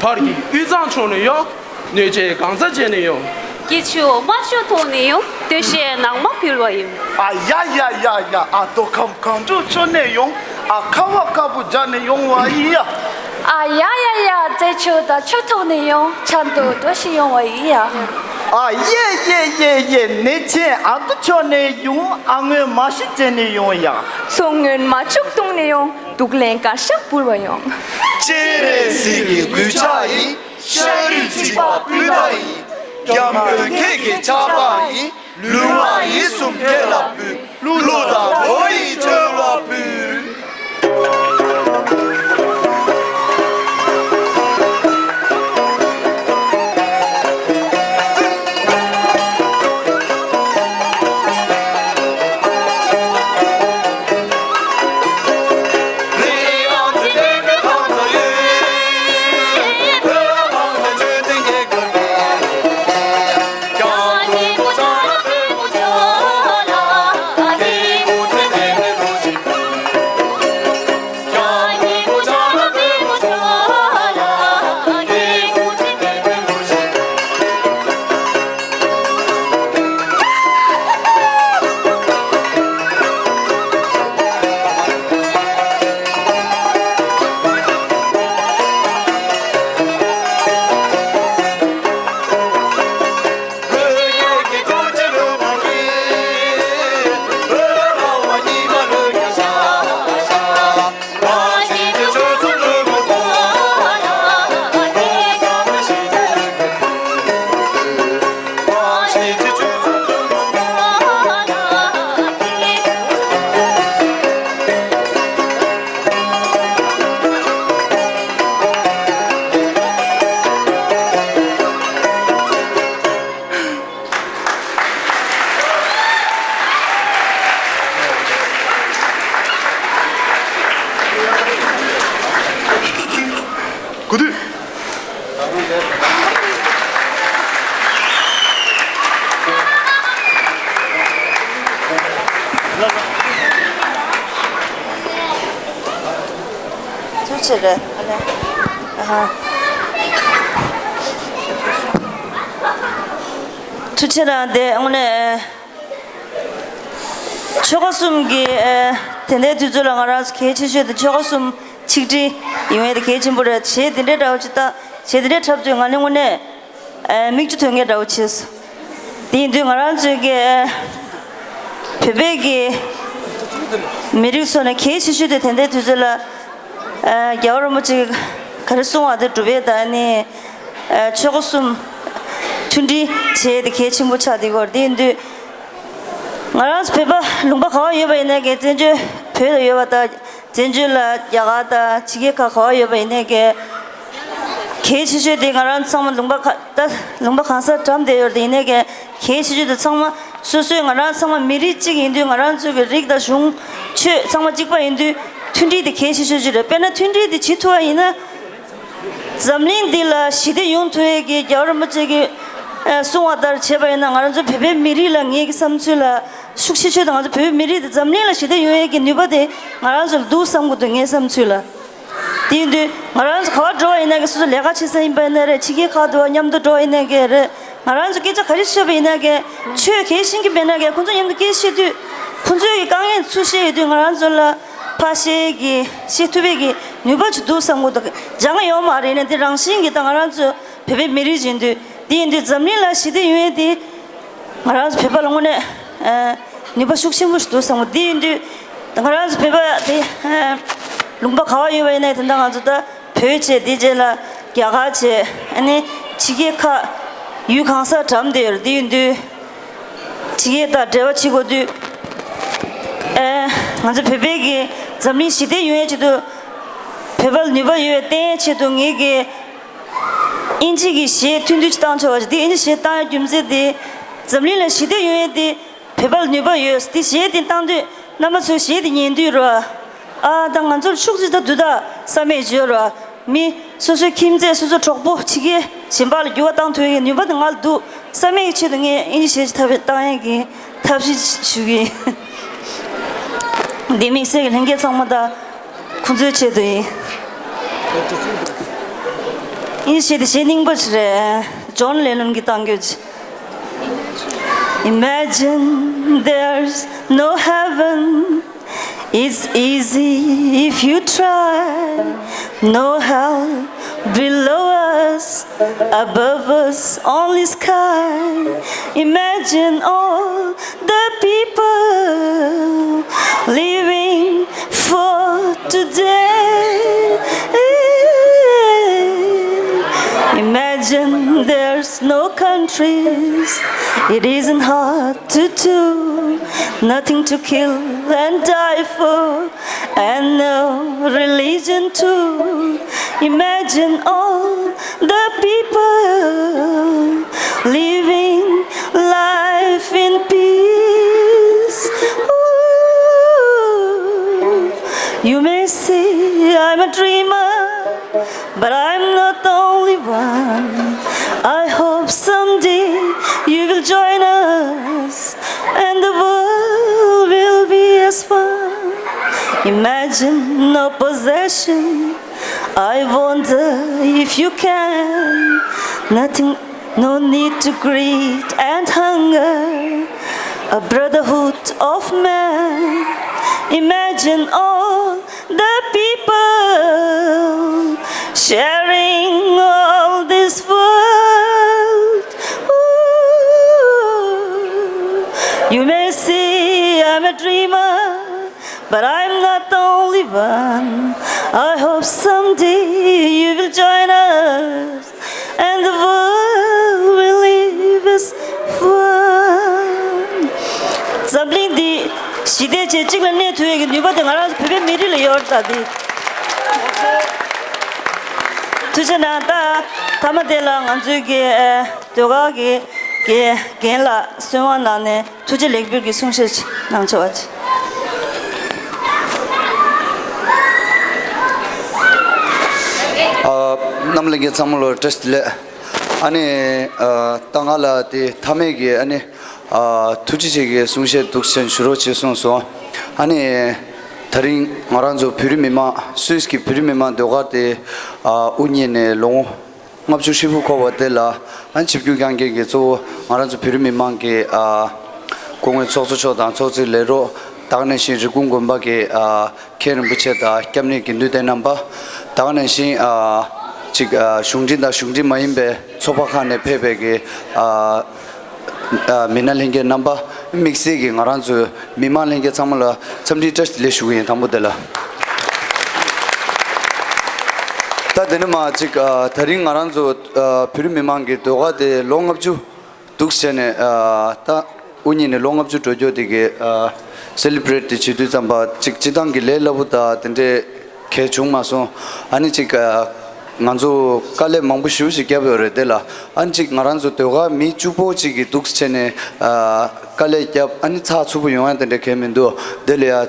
བར་གྱི་དབུས་གཙང་ཕྱོགས་ནས་ཡོང་། སྣོད་ཆེན་གངས་རྩ་བཅས་ནས་ཡོང་། སྐྱིད་ཆུ་རྨ་ཆུ་ཐོག་ནས་ཡོང་། ཞེས་ནང་མ་ཕུལ་བ་ཡིན། ཨ་ཡ་ཡ་ཡ་ཡ། ཨ་མདོ་ཁམས་སྒང་དྲུག་ཕྱོགས་ནས་ཡོང་། ཨ་ཁ་བ་དཀར་པོ་རྒྱག་ནས་ཡོང་བ་ཡིན་ཡ། ཨ་ཡ་ཡ་ཡ། རྩེ་ཆུ་དང་ཆུ་ཐོག་ནས་ཡོང་། ཆ་འདུ་འགྲོ་ཞིག་ཡོང་བ་ཡིན་ཡ། ཨ་ཡེ་ཡེ་ཡེ་ཡེ། ནེ་ཆེན་ཨ་མདོ་ཕྱོགས་ནས་ཡོང་། ཨ་སྔོན་མ་ཤི་བྱས་ནས་ཡོང་ཡ། མཚོ་སྔོན་རྨ་ཆུ་གཏོང་ནས་ཡོང་། དུག་ལེན་དཀར་ཤ་འབུལ་བ་ཡོང་། སྤྱན་རས་གཟིགས་ཀྱི་གདུལ་བྱ་ཡིན། ཤ་རུས་གཅིག་པ་སྤུན་ཟླ་ཡིན། སྐྱབས་མགོན་ཁྱེད་ཀྱི་ཆབ་འབངས་ཡིན། ལུས་ངག་ཡིད་གསུམ་ཁྱེད་ལ་འབུལ། གླུ་དང་བོ་ཡིས་བཅོལ་བ་འབུལ། གོ་དུས། ཐུགས་རྗེ་ཆེ་རེད། ཨ་ནི། ཨ་ཧ། ཐུགས་རྗེ་ཆེ་རང་དེ་དངོས་གནས། ཆོལ་ཁ་གསུམ་གྱི་ཨེ། དེ་འདྲའི་དུས་ཚོད་ལ་ང་རང་ཚོ་གལ་ཆེ་ཤོས་དེ་ཆོལ་ཁ་གསུམ་ཆིག་སྒྲིལ་ཡོང་ཡས་དེ་གལ་ཆེན་པོ་རེད། གཞས་དེ་འདྲའི་འདྲ་བོ་ཅིག་བཏང་། གཞས་དེ་འདྲའི་འཁྲབ་དུས་ང་ནི་དངོས་གནས་ཨེ། མིག་ཆུ་ཐོན་མཁན་འདྲ་བོ་བྱས་སོང་། དེ་ཡིན་དུས་ང་རང་ཚོའི་གི་ཨེ། བོད་པའི་གི་མི་རིགས་ཚོ་ནས་གལ་ཆེ་ཤོས་དེ་དེ་འདྲའི་དུས་ཚོད་ལ་ཨེ། རྒྱལ་བ་རིན་པོ་ཆེ་ག་རེ་གསུང་བ་དེ་སྒྲུབ་ཡས་དང་ནི། ཨ་ཆོལ་ཁ་གསུམ་མཐུན་སྒྲིལ་བྱེད་ཡས་དེ་གལ་ཆེན་པོ་ཆགས་བསྡད་ཡོད་རེད། དེ་ཡིན་དུས་ང་རང་ཚོ་བོད་པ་ལུང་པ་ག་པར་ཡོད་པ་ཡིན་ནའི་གི། བཙན་བྱོལ་བོད་ལ་ཡོད་པ་དང་། བཙན་བྱོལ་ལ་རྒྱ་གར་དང་ཕྱི་རྒྱལ་ཁག་ག་པར་ཡོད་པ་ཡིན་ནའི་གི། གལ་ཆེ་ཤོས་དེ་ང་རང་ཚང་མ་ལུང་པ་ག་ད་ལུང་པ་གང་སར་འགྲམ་བསྡད་ཡོད་རེད། ཡིན་ནའི་གི་གལ་ཆེ་ཤོས་དེ་ཚང་མ་སོ་སོའི། ང་རང་ཚང་མ་མི་རིགས་གཅིག་ཡིན་དུས། ང་རང་ཚོའི་གི་རིགས་དང་གཞུང་ཆོས་ཚང་མ་གཅིག་པ་ཡིན་དུས། མཐུན་སྒྲིལ་དེ་གལ་ཆེ་ཤོས་ཅིག་རེད། དཔེར་ན་མཐུན་སྒྲིལ་དེ་བྱེད་ཐུབ་པ་ཡིན་ན། འཛམ་གླིང་འདི་ལ་ཞི་བདེ་ཡོང་ཐུབ་ཡས་ཀྱི་རྒྱལ་བ་རིན་པོ་ཆེ་གིས་ཨ་གསུང་བ་ལྟར་བྱས་པ་ཡིན་ན། ང་རང་ཚོ་བོད་པའི་མི་རིགས་ལ་ངེད་ཀྱི་བསམ་ཚུལ་ལ་ཤུགས་ཆེ་ཤོས་དེ། ང་ཚོ་བོད་པའི་མི་རིགས་དེ་འཛམ་གླིང་ལ་ཞི་བདེ་ཡོང་ཡས་ཀྱི་ནུས་པ་དེ་ང་རང་ཚོ་ལ་འདུག་བསམ་གྱི་འདུག་ངའི་བསམ་ཚུལ་ལ། དེ་ཡིན་དུས་ང་རང་ཚོ་ག་པར་འགྲོ་བ་ཡིན་ན་གི། སོ་སོ་ལས་ཀ་བྱེད་ས་ཡིན་པ་ཡིན་ན་རེད། ཕྱི་རྒྱལ་ཁག་ཏུ་མཉམ་དུ་འགྲོ་བ་ཡིན་ན་གི་རེད། ང་རང་ཚོ་སྐད་ཆ་ག་རེ་བཤད་པ་ཡིན་ན་གི། ཆོས་གང་ཤེས་ཀྱི་མེད་ན་གི། ཁོང་ཚོ་མཉམ་དུ་སྐད་བཤད་དུས། ཁོང་ཚོའི་གི་དཀའ་ངལ་ཚུར་བཤད་ཡོང་དུས། ང་རང་ཚོ་ལ་ཕར་བཤད་ཀྱི་བཤད་ཐུབ་པའི་གི་ནུས་པ་ཅིག་འདུག་བསམ་གྱི་འདུག་སྦྱང་ཡོད་མ་རེད་ནས། དེ་རང་བཞིན་གྱིས་ད་ང་རང་ཚོ་བོད་པའི་མི་རིགས་ཡིན་དུས། དེ་ཡིན་དུས་འཛམ་གླིང་ལ་ཞི་བདེ་ཡོང་ཡས་དེ་ང་རང་ཚོ་བོད་པ་ལ་དངོས་གནས་ཨ་ནུས་པ་ཤུགས་ཆེན་པོ་ཞིག་འདུག་བསམ་གྱི་འདུག་དེ་ཡིན་དུས་ང་རང་ཚོ་བོད་པ་དེ་ཨ་ལུང་པ་ག་པར་ཡོད་པ་ཡིན་ནའི། དེ་འདྲ་ང་ཚོ་ད་བོད་བྱས། དེ་རྗེས་ལ་རྒྱ་གར་བྱས། ཨ་ནི་ཕྱི་རྒྱལ་ཁག་ཡུལ་གང་སར་འགྲམ་བསྡད་ཡོད་རེད། དེ་ཡིན་དུས། ཕྱི་རྒྱལ་དང་འབྲེལ་བ་བྱེད་དགོས་དུས། ཨེ། ང་ཚོ་བོད་པའི་གི་འཛམ་གླིང་ཞི་བདེ་ཡོང་ཡས་ཆེད་དུ། བོད་པ་ལ་ནུས་པ་ཡོད་པ་བསྟན་ཡས་ཆེད་དུ། ངེད་ཀྱིས་དབྱིན་ཇི་གི་གཞས་ཐུང་ཐུང་ཅིག་བཏང་ཆོག་པ་ཞིག་འདི་དབྱིན་ཇི་གཞས་བཏང་ཡས་རྒྱུ་མཚན་དེ། འཛམ་གླིང་ལ་ཞི་བདེ་ཡོང་ཡས་དེ་བོད་པ་ལ་ནུས་པ་ཡོད། དེ་གཞས་དེ་བཏང་དུས། རྣམ་པ་ཚོས་གཞས་དེ་ཉན་དུས་རོ། ཨ་ད་ང་ཚོར་ཤུགས་ཅིག་ད་འདུག་ད་བསམ་ཡས་ཅིག་ཡོད་རོ། མི་སོ་སོའི་ཁྱིམ་མཚེས། སོ་སོའི་གྲོགས་པོ་ཕྱི་རྒྱལ་གཞན་པ་ལ་འགྱུར་བ་བཏང་ཐུབ་ཡས་ནུས་པ་དེ་ང་ལ་འདུག་བསམ་ཡས་ཆེད་དུ་ངས་དབྱིན་ཇི་གཞས་ཅིག་ཐབས་བཏང་ཡས་ཀྱི་ཐབས་ཤེས་ཞུ་གི་ཡིན། འདི་དམིགས་བསལ་གྱི་ལྷན་རྒྱས་ཚང་མ་དང་ཁོང་ཚོའི་ཆེད་དུ་ཡིན། དབྱིན་ཇི་གཞས་དེ་གཞས་རྙིང་པ་ཅིག་རེད། ཇོན་ལེ་ནོན་གྱིས་བཏང་རྒྱུ་ཅིག Imagine there's no heaven. It's easy if you try. No hell below us, above us, only sky. Imagine all the people living for today. Imagine there's no countries. It isn't hard to do. Nothing to kill and die for, and no religion too. Imagine all the people living life in peace. Ooh, you may say I'm a dreamer, but I'm not the only one. I hope someday you will join us, and the world will be as one. Imagine no possession. I wonder if you can. Nothing, no need to greed and hunger. A brotherhood of men. Imagine all the people sharing all this world. Ooh, you may say I'm a dreamer, but I'm not the only one. I hope someday you will join us, and the world will live as one. འཛམ་གླིང་འདི་ཞི་བདེ་བཅས་གཅིག་ལ་གནས་ཐུབ་ཡས་ཀྱི་ནུས་པ་དེ་ང་རང་ཚོ་བོད་པའི་མི་རིགས་ལ་ཡོད་རེད། ད་འདི་ཐུགས་རྗེ་གནང་། ད་མཐའ་མ་དེ་ལ་ང་ཚོའི་གི་ཨ་ཟློས་གར་གྱི་གི་རྒན་ལགས་གསོལ་བ་གནང་ནས་ཐུགས་རྗེ་ལེགས་འབུལ་གྱི་གསུང་བཤད་ཅིག་གནང་ཆོག་པ་ཅིག་ཨ། རྣམ་པ་ལྷན་རྒྱས་ཚང་མ་ལ་བཀྲ་ཤིས་བདེ་ལེགས། ཨ་ནི་ཨ་ད་ང་ལ་དེ་མཐའ་མའི་གི་ཨ་ནི་ཨ་ཐུགས་རྗེ་ཆེ་གི་གསུང་བཤད་འདུག་སེ་ཞུ་རོགས་བྱེད་གསུངས་སོང་། ཨ་ནི་ད་རིང་ང་རང་ཚོ་བོད་རིགས་མི་མང་སུད་སི་གི་བོད་རིགས་མི་མང་ཟློས་གར་དེ་ཨ་དབུ་བརྙེས་ནས་ལོ་ངོ་ལྔ་བཅུ་ཧྲིལ་པོ་འཁོར་བ་དེ་ལ་ཨ་ཆིབས་བསྒྱུར་བསྐྱངས་མཁན་གྱི་གཙོ་བོ་ང་རང་ཚོ་བོད་རིགས་མི་མང་གི་ཨ་སྐུ་ངོ་ཚོགས་གཙོ་མཆོག་དང་ཚོགས་གཙོའི་ལས་རོགས། ད་ག་ནང་བཞིན་རི་ཀོན་དགོན་པ་གི་ཨ་མཁན་རིན་པོ་ཆེ་དང་སྐྱབས་གནས་དགེ་འདུན་སྡེ་རྣམ་པ། ད་ག་ནང་བཞིན་ཨ་ཅིག་ཨ་གཞུང་འབྲེལ་དང་གཞུང་འབྲེལ་མ་ཡིན་པའི་ཚོགས་པ་ཁག་ནས་ཕེབས་པའི་གི་ཨ་ཨ་མི་སྣ་ལྷན་རྒྱས་རྣམ་པ། དམིགས་བསལ་གྱི་ང་རང་ཚོའི་མི་མང་ལྷན་རྒྱས་ཚང་མ་ལ་འཚམས་འདྲིའི་བཀྲ་ཤིས་བདེ་ལེགས་ཞུ་གི་ཡིན། དང་པོ་དེ་ལ། ད་དེ་ནས་མར་ཅིག་ཨ་ད་རིང་ང་རང་ཚོ་ཨ་བོད་རིགས་མི་མང་གི་ཟློས་གར་དེ་ལོ་ལྔ་བཅུ་འདུག་བྱས་ནས་ཨ་ད་དབུ་བརྙེས་ནས་ལོ་ལྔ་བཅུ་འགྲོ་རྒྱུ་དེ་གི་ཨ་སེ་ལི་བྷི་རེཊ་དེ་བྱེད་དུས་ཙམ་པ་ཅིག་སྤྱིར་བཏང་གི་ལས་སླ་པོ་དང་དེ་འདྲའི་གལ་བྱུང་མ་སོང་། ཨ་ནི་ཅིག་ཨ་ང་ཚོ་དཀའ་ལས་མང་པོ་ཞེ་པོ་ཞིག་བརྒྱབ་ཡོད་རེད། དེ་ལ་ཨ་ནི་ཅིག་ང་རང་ཚོ་ཟློས་གར་མི་བཅུ་པོ་ཅིག་གིས་འདུག་བྱས་ནས་ཨ་དཀའ་ལས་བརྒྱབ། ཨ་ནི་ཚགས་ཚུད་པོ་ཡོང་ཡ་དེ་འདྲ་གལ་མི་འདུག་དེ་ལ་ཡ་ཨ་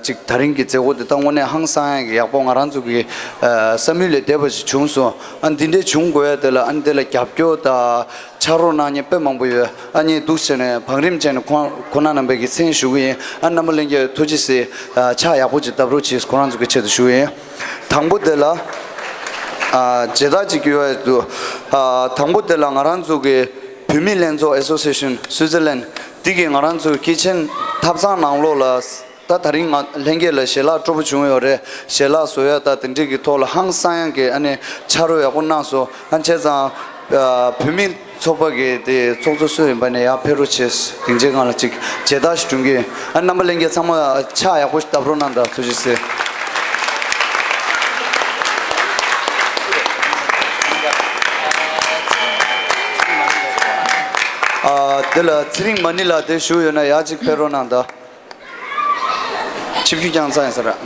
ཅིག་ད་རིང་གི་མཛད་སྒོ་དེ་ད་དངོས་གནས་ཧང་སང་ཡ་གི་ཡག་པོ་ང་རང་ཚོ་གི་ཨ་བསམ་ཡུལ་ལས་འདས་པ་ཞིག་བྱུང་སོང་། ཨ་ནི་འདི་འདྲའི་བྱུང་དགོས་ཡ་དེ་ལ་ཨ་ནི་དེ་ལ་རྒྱབ་སྐྱོར་དང་། ཕྱག་རོགས་གནང་མཁན་དཔེ་མང་པོ་ཡོད། ཨ་ནི་འདུག་བྱས་ནས་བང་རིམ་བྱས་ནས་ཁོང་ཁོང་རྣམ་པས་ཀྱི་མཚན་ཞུ་གི་ཡིན། ཨ་རྣམ་པ་ལྷན་རྒྱས་ཐུགས་རྗེ་གཟིགས། ཨ་ཕྱག་ཡག་པོ་ཅིག་བརྡབ་རོགས་གྱིས། ཁོ་རང་ཚོ་གི་ཆེད་དུ་ཞུ་གི་ཡིན། དང་པོ་དེ་ལ་ཨ་མཇལ་དར་ཅིག་ཡོད་འདུག་ཨ་དང་པོ་དེ་ལ་ང་རང་ཚོ་གི་བོད་མི་ལྷན་ཚོགས་Association Switzerland འདི་གིས་ང་རང་ཚོའི་སྐྱེས་ཆེན་ཐབ་ཚང་ནང་ལོགས་ལ། ད་ད་རིང་ང་ལྷན་རྒྱས་ལ་ཞལ་ལག་སྤྲོ་པོ་བྱུང་ཡོད་རེད། ཞལ་ལག་བཟོ་ཡ་ད་དེ་འདྲས་ཀྱི་ཐོག་ལ་ཧང་སང་ཡ་གི་ཨ་ནི་ཕྱག་རོགས་ཡག་པོ་གནང་སོང་། ཨ་བྱས་ཙང་ཨ་བོད་མི་ཚོགས་པ་གི་དེ་ཚོགས་གཙོ་སུ་ཡིན་པ་ནས་ཡར་ཕེབས་རོགས་བྱེད། སྡིངས་ཆའི་སྒང་ལ་ཅིག་མཇལ་དར་ཞིག་སྒྲོན་གྱི་ཡིན། ཨ་རྣམ་པ་ལྷན་རྒྱས་ཚང་མ་ཕྱག་ཡག་པོ་ཞིག་བརྡབ་རོགས་གནང་དང་། ཐུགས་རྗེ་ཆེ། ཨ་དེ་ལ་ཚེ་རིང་མ་ཎི་ལགས་དེ་བཞུགས་ཡོད་ན་ཡར་ཅིག་ཕེབས་རོགས་གནང་དང་། ཆིབས་བསྒྱུར་བསྐྱངས་ཚར་ཡིན་ས་རེད།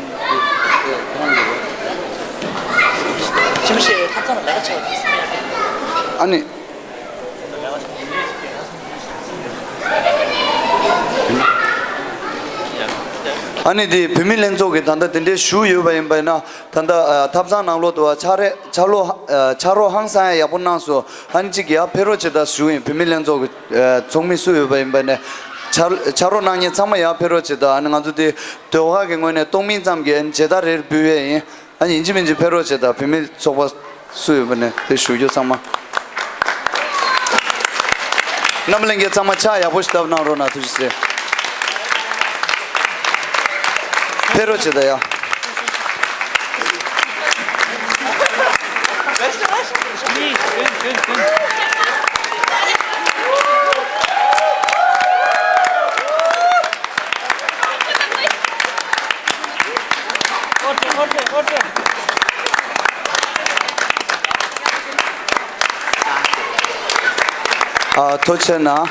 ཨ་ནི། ཨ་ནི་དེ་བོད་མི་ལྷན་ཚོགས་ཀྱི་ད་ལྟ་དེ་འདྲའི་བཞུགས་ཡོད་པ་ཡིན་པ་ཡིན་ན། ད་ལྟ་ཨ་ཐབ་ཚང་ནང་ལོགས་དུ་བ་ཕྱག་རེས་ཕྱག་ལོ་ཨ་ཕྱག་རོགས་ཧང་སང་ཡ་ཡག་པོ་གནང་སོང་། ཨ་ནི་གཅིག་ཡར་ཕེབས་རོགས་བྱེད་དང་ཞུ་ཡིན། བོད་མི་ལྷན་ཚོགས་ཀྱི་ཨ་ཚོགས་མི་སུ་ཡོད་པ་ཡིན་པ་ནས་ཕྱག་ཕྱག་རོགས་གནང་མཁན་ཚང་མ་ཡར་ཕེབས་རོགས་བྱེད་དང་། ཨ་ནི་ང་ཚོ་དེ་ཟློས་གར་གྱི་ངོས་ནས་གཏོང་མིན་ཙམ་གྱི་ཨ་ནི་མཇལ་དར་རེ་རེ་འབུལ་བས་ཡིན། ཨ་ནི་ཡིན་གཅིག་མིན་གཅིག་ཕེབས་རོགས་བྱེད་དང་། བོད་མི་ཚོགས་པ་སུ་ཡོད་པ་ནས་དེ་ཞུ་རྒྱུ་ཚང་མ། རྣམ་པ་ལྷན་རྒྱས་ཚང་མ་ཕྱག་ཡག་པོ་ཞིག་བརྡབ་གནང་རོགས་གནང་། ཐུགས་རྗེ་ཆེ། ཕེབས་རོགས་བྱེད་ད་ཡ། ཨ། ཐུགས་རྗེ་གནང་།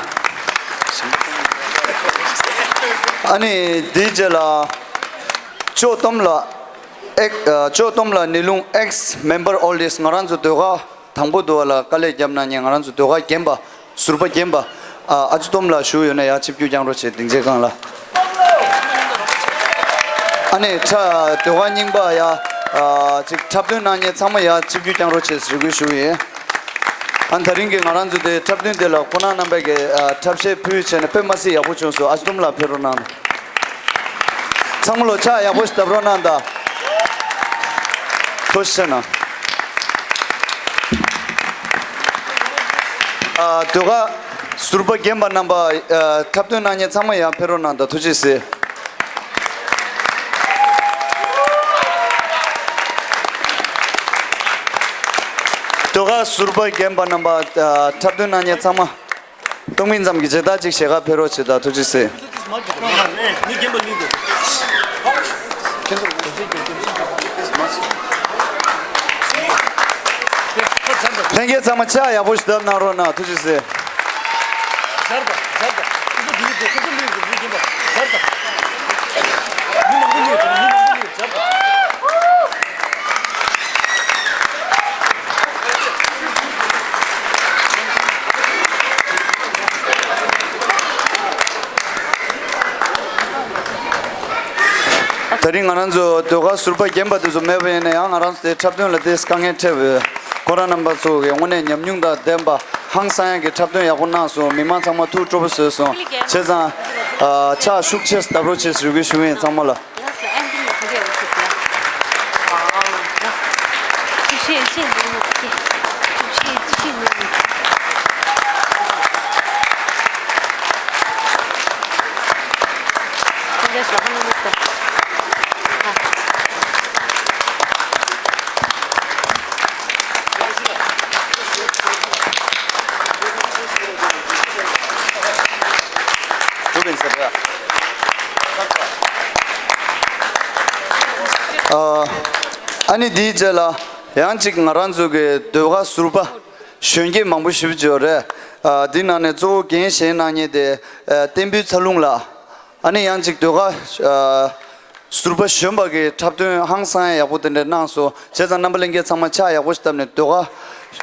ཨ་ནི་དེའི་རྗེས་ལ་ཅོག་སྟོམ་ལ་ཨེག་ཨ། ཅོག་སྟོམ་ལ་ནི་ལུང་ཨེགས་མེམ་བར་ཨོལ་ཌིས། ང་རང་ཚོ་ཟློས་གར་དང་པོ་དུ་བ་ལ་དཀའ་ལས་བརྒྱབ་གནང་མཁན། ང་རང་ཚོ་ཟློས་གར་རྒན་པ། ཟུར་པ་རྒན་པ། ཨ། ཨ་ཅོག་སྟོམ་ལགས་བཞུགས་ཡོད་ན་ཡར་ཆིབས་བསྒྱུར་བསྐྱངས་རོགས་བྱེད། སྡིངས་ཆའི་སྒང་ལ། ཨ་ནི་ཁྲ། ཟློས་གར་རྙིང་པ་ཡ། ཨ། ཅིག་འཁྲབ་སྟོན་གནང་མཁན་ཚང་མ་ཡར་ཆིབས་བསྒྱུར་བསྐྱངས་རོགས་བྱེད་ཟེར་རེ་སྐུལ་ཞུ་གི་ཡིན། ཨ། དེ་རིང་གི་ང་རང་ཚོ་དེ་འཁྲབ་སྟོན་དེ་ལ་ཁོང་རྣམ་པས་ཀྱི། ཨ། འཁྲབ་གཞས་ཕུལ་བྱས་ནས་དཔེ་མ་སྲིད་ཡག་པོ་བྱུང་སོང་། ཨ་ཅོག་སྟོམ་ལགས་ཕེབས་རོགས་གནང་། ཚང་མ་ལོ་ཕྱག་ཡག་པོ་ཞིག་བརྡབ་རོགས་གནང་དང་། ཐུགས་རྗེ་གནང་། ཨ། ཟློས་གར་ཟུར་པ་རྒན་པ་རྣམ་པ། ཨ། འཁྲབ་སྟོན་གནང་མཁན་ཚང་མ་ཡར་ཕེབས་རོགས་གནང་དང་། ཐུགས་རྗེ་ཆེ། ཟློས་གར་ཟུར་པ་རྒན་པ་རྣམ་པ། ཨ། འཁྲབ་སྟོན་གནང་མཁན་ཚང་མ། སྟོང་མིན་ཙམ་གྱི་མཇལ་དར་ཅིག་ཞལ་ཁ་ཕེབས་རོགས་བྱེད་དང་། ཐུགས་རྗེ་ཆེ། ལྷན་རྒྱས་ཚང་མ་ཕྱག་ཡག་པོ་ཞིག་བརྡབ་གནང་རོགས་གནང་། ཐུགས་རྗེ་ཆེ། ད་རིང་ང་རང་ཚོ་ཟློས་གར་ཟུར་པ་རྒན་པ་དེ་ཚོ་མེད་པ་ཡིན་ན་ཡང་། ང་རང་ཚོ་དེ་འཁྲབ་སྟོན་ལ་དེ་དཀའ་ངལ་འཕྲད་པའི་ཁོང་རང་རྣམ་པ་ཚོ་གི་དངོས་གནས་ཉམས་མྱོང་དང་ལྡན་པ། ཧང་སང་ཡག་གི་འཁྲབ་སྟོན་ཡག་པོ་གནང་སོང་། མི་མང་ཚང་མ་ཐུགས་སྤྲོ་པོ་བཟོས་སོང་། བྱས་ཙང་། ཨ། ཕྱག་ཤུགས་ཆེ་བརྡབ་རོགས་བྱེད་ཟེར་རེ་སྐུལ་ཞུ་གི་ཡིན། ཚང་མ་ལ། ཨ། ཨ་ནི་དེའི་རྗེས་ལ་ཡང་ཅིག་ང་རང་ཚོ་གི་ཟློས་གར་ཟུར་པ་གཞོན་སྐྱེས་མང་པོ་ཞེ་པོ་ཅིག་ཡོད་རེད། ཨ། དེའི་ནང་ནས་གཙོ་བོ་འགན་བཞེས་གནང་མཁན་དེ། ཨ། བསྟན་འབུལ་ཚ་ལུང་ལགས། ཨ་ནི་ཡང་ཅིག་ཟློས་གར། ཨ། ཟུར་པ་གཞོན་པ་གི་འཁྲབ་སྟོན་ཧང་སང་ཡག་པོ་དེ་འདྲ་གནང་སོང་། བྱས་ཙང་རྣམ་པ་ལྷན་རྒྱས་ཚང་མ་ཕྱག་ཡག་པོ་ཞིག་བརྡབས་ནས་ཟློས་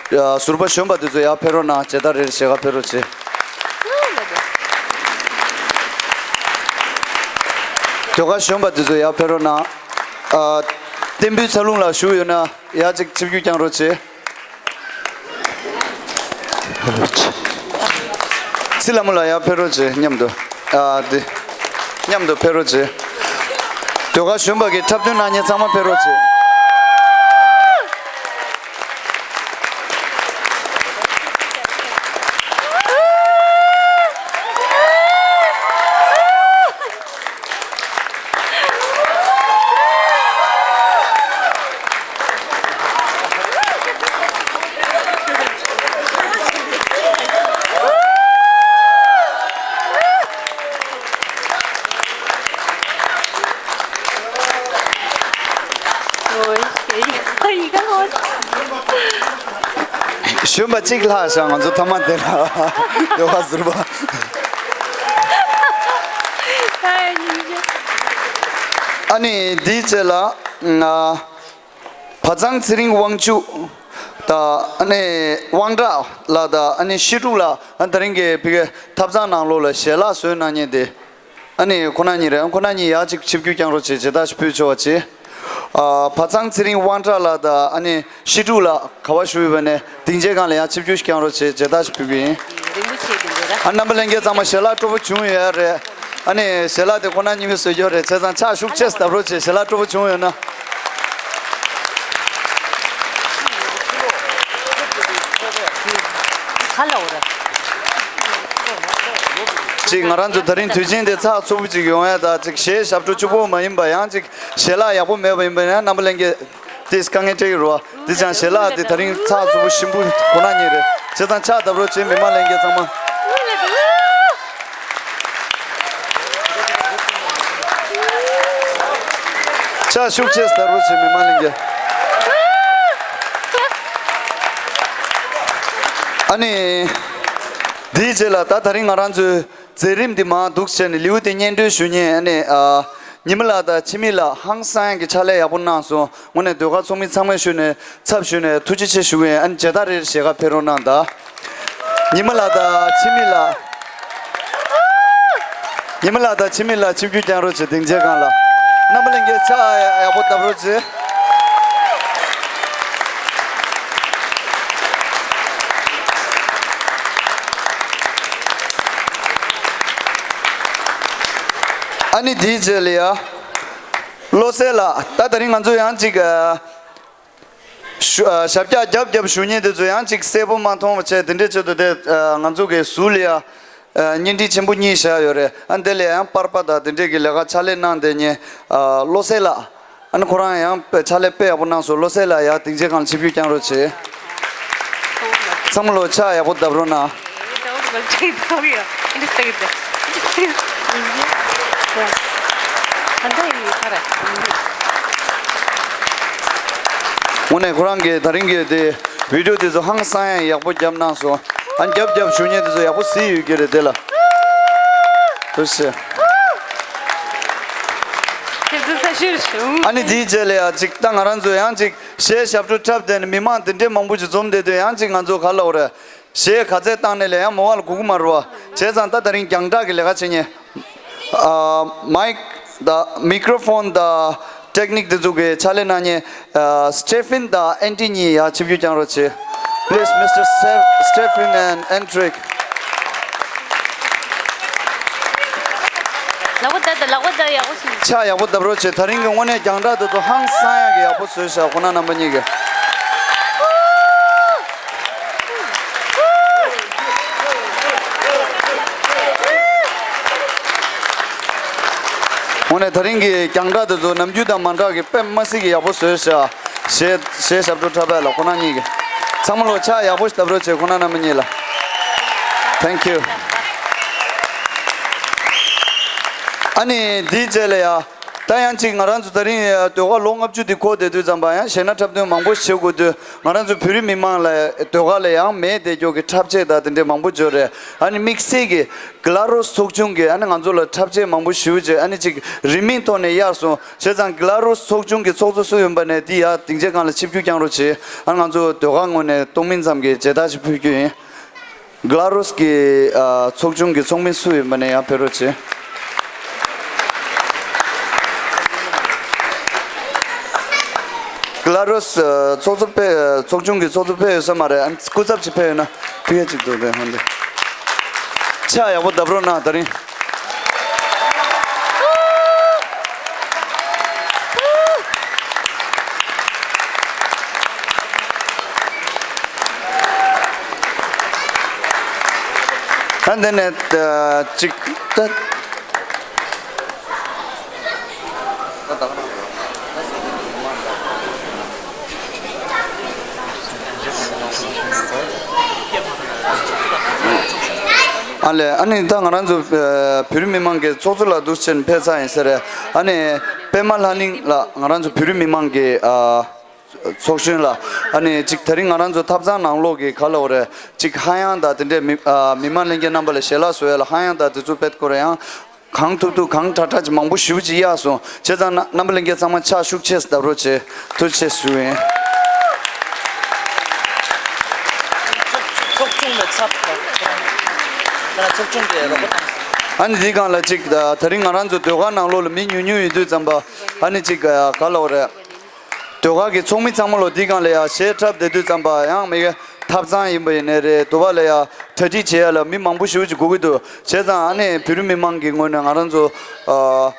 གར། ཨ། ཟུར་པ་གཞོན་པ་དེ་ཚོ་ཡར་ཕེབས་རོགས་གནང་། མཇལ་དར་རེ་རེ་ཞལ་ཁ་ཕེབས་རོགས་བྱེད། ཟློས་གར་གཞོན་པ་དེ་ཚོ་ཡར་ཕེབས་རོགས་གནང་། ཨ། བསྟན་འབུལ་ཚ་ལུང་ལགས་བཞུགས་ཡོད་ན་ཡར་ཅིག་ཆིབས་བསྒྱུར་བསྐྱངས་རོགས་བྱེད། ཚེ་ལྷ་མོ་ལགས་ཡར་ཕེབས་རོགས་བྱེད། མཉམ་དུ། ཨ། དེ། མཉམ་དུ་ཕེབས་རོགས་བྱེད། ཟློས་གར་གཞོན་པ་གི་འཁྲབ་སྟོན་གནང་མཁན་ཚང་མ་ཕེབས་རོགས་བྱེད། གཞོན་པ་གཅིག་ལྷག་ཤག་ང་ཚོ་ཐ་མ་དེ་ལ་ཟློས་གར་ཟུར་པ། ཨ་ནི་འདིའི་རྗེས་ལ་ང་བ་ཚང་ཚེ་རིང་དབང་ཕྱུག་དང་། ཨ་ནི་དབང་གྲགས་ལགས་དང་། ཨ་ནི་ཤེས་ཕྲུག་ལགས། ཨ། དེ་རིང་གི་ཕ་གིའི་ཐབ་ཚང་ནང་ལོགས་ལ་ཞལ་ལག་བཟོས་གནང་མཁན་དེ། ཨ་ནི་ཁོ་རང་གཉིས་རེད། ཁོ་རང་གཉིས་ཡར་ཅིག་ཆིབས་བསྒྱུར་བསྐྱངས་རོགས་བྱེད། མཇལ་དར་ཞིག་ཕུལ་ཆོག་པ་བྱེད། ཨ། བ་ཚང་ཚེ་རིང་དབང་གྲགས་ལགས་དང་། ཨ་ནི་ཤེས་ཕྲུག་ལགས་ག་པར་བཞུགས་ཡོད་པ་ནས་སྡིངས་ཆའི་སྒང་ལ་ཡར་ཆིབས་བསྒྱུར་ཞིག་བསྐྱངས་རོགས་བྱེད། མཇལ་དར་ཞིག་ཕུལ་གྱི་ཡིན། རིང་པོ་ཆེ་དེ་འདྲ་ར། ཨ། རྣམ་པ་ལྷན་རྒྱས་ཚང་མ་ཞལ་ལག་སྤྲོ་པོ་བྱུང་ཡོད་རེད། ཨ་ནི་ཞལ་ལག་དེ་ཁོ་རང་གཉིས་མོས་བཟོས་ཡོད་རེད། བྱས་ཙང་ཕྱག་ཤུགས་ཆེ་བརྡབ་རོགས་བྱེད། ཞལ་ལག་སྤྲོ་པོ་བྱུང་ཡོད་ན། ག་ལ་འོ་ར། ཅིག་ང་རང་ཚོ་ད་རིང་དུས་ཆེན་དེ་ཚགས་ཚུད་པོ་ཅིག་ཡོང་ཡ་ད་ཅིག་གཞས་ཞབས་བྲོ་གཅིག་པོ་མ་ཡིན་པ་ཡང་ཅིག་ཞལ་ལག་ཡག་པོ་མེད་པ་ཡིན་པ་ཡང་རྣམ་པ་ལྷན་རྒྱས་དེས་དཀའ་ངལ་འཕྲད་ཀྱི་རེད་བ། དེ་ཙང་ཞལ་ལག་དེ་ད་རིང་ཚགས་ཚུད་པོ་ཞིམ་པོ་ཁོ་ན་ཉིད་རེད། བྱས་ཙང་ཕྱག་བརྡབ་རོགས་བྱེད་མི་མང་ལྷན་རྒྱས་ཚང་མ། ཕྱག་ཤུགས་ཆེ་བརྡབ་རོགས་བྱེད་མི་མང་ལྷན་རྒྱས། ཨ་ནི། དེའི་རྗེས་ལ་ད་ད་རིང་ང་རང་ཚོའི་མཛད་རིམ་འདི་མར་འདུག་བྱས་ནས་ལེའུ་དེ་སྙན་སྒྲོན་ཞུ་མཁན་ཨ་ནི་ཨ། ཉི་མ་ལགས་དང་འཆི་མེད་ལགས་ཧང་སང་ཡག་གི་ཕྱག་ལས་ཡག་པོ་གནང་སོང་། དངོས་གནས་ཟློས་གར་ཚོགས་མི་ཚང་མའི་ཞུ་ནས་ཚབ་ཞུས་ནས་ཐུགས་རྗེ་ཆེ་ཞུ་གི་ཡིན། ཨ་ནི་མཇལ་དར་རེ་ཞལ་ཁ་ཕེབས་རོགས་གནང་དང་། ཉི་མ་ལགས་དང་འཆི་མེད་ལགས། ཉི་མ་ལགས་དང་འཆི་མེད་ལགས་ཆིབས་བསྒྱུར་བསྐྱངས་རོགས་བྱེད། སྡིངས་ཆའི་སྒང་ལ། རྣམ་པ་ལྷན་རྒྱས་ཕྱག་ཡག་པོ་བརྡབ་རོགས་བྱེད། ཨ་ནི་དེའི་རྗེས་ལ་ཡ། བློ་གསལ་ལགས་ད་ད་རིང་ང་ཚོ་ཡང་ཅིག་ཨ། ཞུ་ཨ། ཞབས་བཀྱག་རྒྱབ་རྒྱབ་ཞུ་མཁན་དེ་ཚོ་ཡང་ཅིག་གསལ་པོ་མ་མཐོང་བ་བྱས་དེ་འདྲའི་ཆེད་དུ་དེ་ཨ། ང་ཚོ་གི་ཟུར་ལ་ཡ། ཨ། བརྙན་འཕྲིན་ཆེན་པོ་གཉིས་བཞག་ཡོད་རེད། ཨ་འདི་ལ་ཡང་པར་པ་དང་དེ་འདྲས་ཀྱི་ལས་ཀ་ཕྱག་ལས་གནང་བསྡད་མཁན་ཨ། བློ་གསལ་ལགས། ཨ་ནི་ཁོ་རང་ཡང་དཔེ་ཕྱག་ལས་དཔེ་ཡག་པོ་གནང་སོང་། བློ་གསལ་ལགས་ཡར་སྡིངས་ཆའི་སྒང་ལ་ཆིབས་བསྒྱུར་བསྐྱངས་རོགས་བྱེད། ཚང་མ་ལོ་ཕྱག་ཡག་པོ་བརྡབ་རོགས་གནང་། དངོས་གནས་ཁོ་རང་གིས་ད་རིང་གི་དེ་བི་ཌིའོ་དེ་ཚོ་ཧང་སང་ཡག་ཡག་པོ་བརྒྱབ་གནང་སོང་། ཨ་རྒྱབ་རྒྱབ་ཞུ་མཁན་དེ་ཚོ་ཡག་པོ་གཟིགས་ཡོད་ཀྱི་རེད་དེ་ལ། ཐུགས་རྗེ་ཆེ། ཨ་ནི་དེའི་རྗེས་ལ་ཡ་ཅིག་ད་ང་རང་ཚོ་ཡང་ཅིག་གཞས་ཞབས་བྲོ་འཁྲབ་བསྡད་ནས་མི་མང་དེ་འདྲའི་མང་པོ་ཅིག་འཛོམས་བསྡད་དུས་ཡང་ཅིག་ང་ཚོ་ག་ལབ་དགོས་རེད། གཞས་ག་ཚད་བཏང་ནས་ལས་ཡང་མོ་བ་ལ་གོ་གི་མ་རེད་བ། བྱས་ཙང་ད་ད་རིང་རྒྱང་བསྒྲགས་ཀྱི་ལས་ཀ་བྱེད་མཁན། ཨ། མའིག་དང་མིག་རོ་ཕོན་དང་ཊེག་ནིག་དེ་ཚོ་གི་ཕྱག་ལས་གནང་མཁན། ཨ། སི་ཊེ་ཕིན་དང་ཨན་ཌི་གཉིས་ཡར་ཆིབས་བསྒྱུར་བསྐྱངས་རོགས་བྱེད། Please, Mister Steph- Stephen and Andrick. ལག་པ་བརྡབ་དང་། ལག་པ་བརྡབ་ཡག་པོ་ཞིག་ཕྱག་ཡག་པོ་བརྡབ་རོགས་བྱེད། ད་རིང་གི་དངོས་གནས་རྒྱང་བསྒྲགས་དེ་ཚོ་ཧང་སང་ཡག་གི་ཡག་པོ་བཟོས་ཤག་ཁོང་རྣམ་པ་གཉིས་ཀྱིས། དངོས་གནས་ད་རིང་གི་རྒྱང་བསྒྲགས་དེ་ཚོ་ནམ་རྒྱུན་དང་མ་འདྲ་གི་དཔེ་མ་སྲིད་ཀྱི་ཡག་པོ་བཟོས་ཤག་གཞས་གཞས་ཞབས་བྲོ་འཁྲབ་པ་ལ་ཁོང་རྣམ་གཉིས་ཀྱིས། ཚང་མ་ལོ་ཕྱག་ཡག་པོ་ཞིག་བརྡབ་རོགས་བྱེད། ཁོང་རྣམ་གཉིས་ལ། Thank you. ཨ་ནི་དེའི་རྗེས་ལ་ཡ། ད་ཡང་ཅིག་ང་རང་ཚོ་ད་རིང་ཟློས་གར་ལོ་ལྔ་བཅུ་འདི་འཁོར་བསྡད་དུས་ཙམ་པ་ཡང་གཞས་སྣ་འཁྲབ་སྟོན་མང་པོ་བྱེད་དགོས་དུས་ང་རང་ཚོ་བོད་རིགས་མི་མང་ལ་ཟློས་གར་ལ་ཡང་མེད་བསྡད་རྒྱུ་གི་འཁྲབ་ཆས་དང་དེ་འདྲའི་མང་པོ་ཡོད་རེད། ཨ་ནི་དམིགས་བསལ་གྱི་གི་ལ་རུ་སི་ཚོགས་ཆུང་གིས་ཨ་ནི་ང་ཚོ་ལ་འཁྲབ་ཆས་མང་པོ་ཞེ་པོ་ཅིག་ཨ་ནི་ཅིག་རིན་མེད་ཐོག་ནས་གཡར་སོང་། བྱས་ཙང་གི་ལ་རུ་སི་ཚོགས་ཆུང་གི་ཚོགས་གཙོ་སུ་ཡིན་པ་ནས་འདི་ཡར་སྡིངས་ཆའི་སྒང་ལ་ཆིབས་བསྒྱུར་བསྐྱངས་རོགས་བྱེད། ཨ་ནི་ང་ཚོ་ཟློས་གར་ངོས་ནས་སྟོང་མིན་ཙམ་གྱི་མཇལ་དར་ཞིག་ཕུལ་རྒྱུ་ཡིན། གི་ལ་རུ་སི་གི་ཨ་ཚོགས་ཆུང་གི་ཚོགས་མི་སུ་ཡིན་པ་ནས་ཡར་ཕེབས་རོགས་བྱེད། གི་ལ་རུ་སི་ཚོགས་གཙོ་ཕེབས། ཚོགས་ཆུང་གི་ཚོགས་གཙོ་ཕེབས་ཡོད་ས་མ་རེད། ཨ་ནི་སྐུ་ཚབ་ཅིག་ཕེབས་ཡོད་ན་ཕུལ་ཡ་ཅིག་འདུག་དེ་ཧོན་དེ། ཕྱག་ཡག་པོ་བརྡབ་རོགས་གནང་། ད་རིང་། ཨ་འདི་ནས་ཨ་ཅིག་ད། ཨ་ལས། ཨ་ནི་ད་ང་རང་ཚོ་ཨ་བོད་རིགས་མི་མང་གི་ཚོགས་གཙོ་ལགས་འདུག་སེ་ཕེབས་ཚར་ཡིན་ས་རེད། ཨ་ནི་པད་མ་ལྷ་གླིང་ལགས་ང་རང་ཚོ་བོད་རིགས་མི་མང་གི་ཨ་ཚོགས་གཞོན་ལགས། ཨ་ནི་ཅིག་ད་རིང་ང་རང་ཚོ་ཐབ་ཚང་ནང་ལོགས་ཀྱི་ག་ལབ་དགོས་རེད། ཅིག་ཧ་ཡང་དང་དེ་འདྲས་མི་ཨ་མི་མང་ལྷན་རྒྱས་རྣམ་པ་ལ་ཞལ་ལག་བཟོ་ཡ་ལ་ཧ་ཡང་དང་དེ་ཚོ་དཔེ་ཁོ་རང་ཡང་། གང་ཐུབ་ཐུབ་གང་དྲག་དྲག་ཅིག་མང་པོ་ཞེ་པོ་ཅིག་གཡར་སོང་། བྱས་ཙང་ན་རྣམ་པ་ལྷན་རྒྱས་ཚང་མ་ཕྱག་ཤུགས་ཆེ་བརྡབ་རོགས་བྱེད། ཐུགས་རྗེ་ཆེ་ཞུ་ཡིན། ཚོགས་ཆུང་ནས་ཚབ་དང་ཚོགས་ཆུང་གི་རོགས་པ་བཏང་སོང་། ཨ་ནི་འདིའི་སྒང་ལ་ཅིག་ད་ད་རིང་ང་རང་ཚོ་ཟློས་གར་ནང་ལོགས་ལ་མི་ཉུང་ཉུང་ཡིན་དུས་ཙམ་པ་ཨ་ནི་ཅིག་ག་ལབ་དགོས་རེད། ཟློས་གར་གྱི་ཚོགས་མི་ཚང་མ་ལོ་འདིའི་སྒང་ལ་ཡ་གཞས་འཁྲབ་བསྡད་དུས་ཙམ་པ་ཡང་མི་ག་ཐབ་ཚང་ཡིན་པ་ཡིན་ནའི་རེད། དུ་བ་ལ་ཡ་གྲ་སྒྲིག་བྱེད་ཡ་ལ་མི་མང་པོ་ཞེ་པོ་ཅིག་དགོས་ཀྱི་འདུག་བྱས་ཙང་ཨ་ནི་བོད་རིགས་མི་མང་གི་ངོས་ནས་ང་རང་ཚོ་ཨ།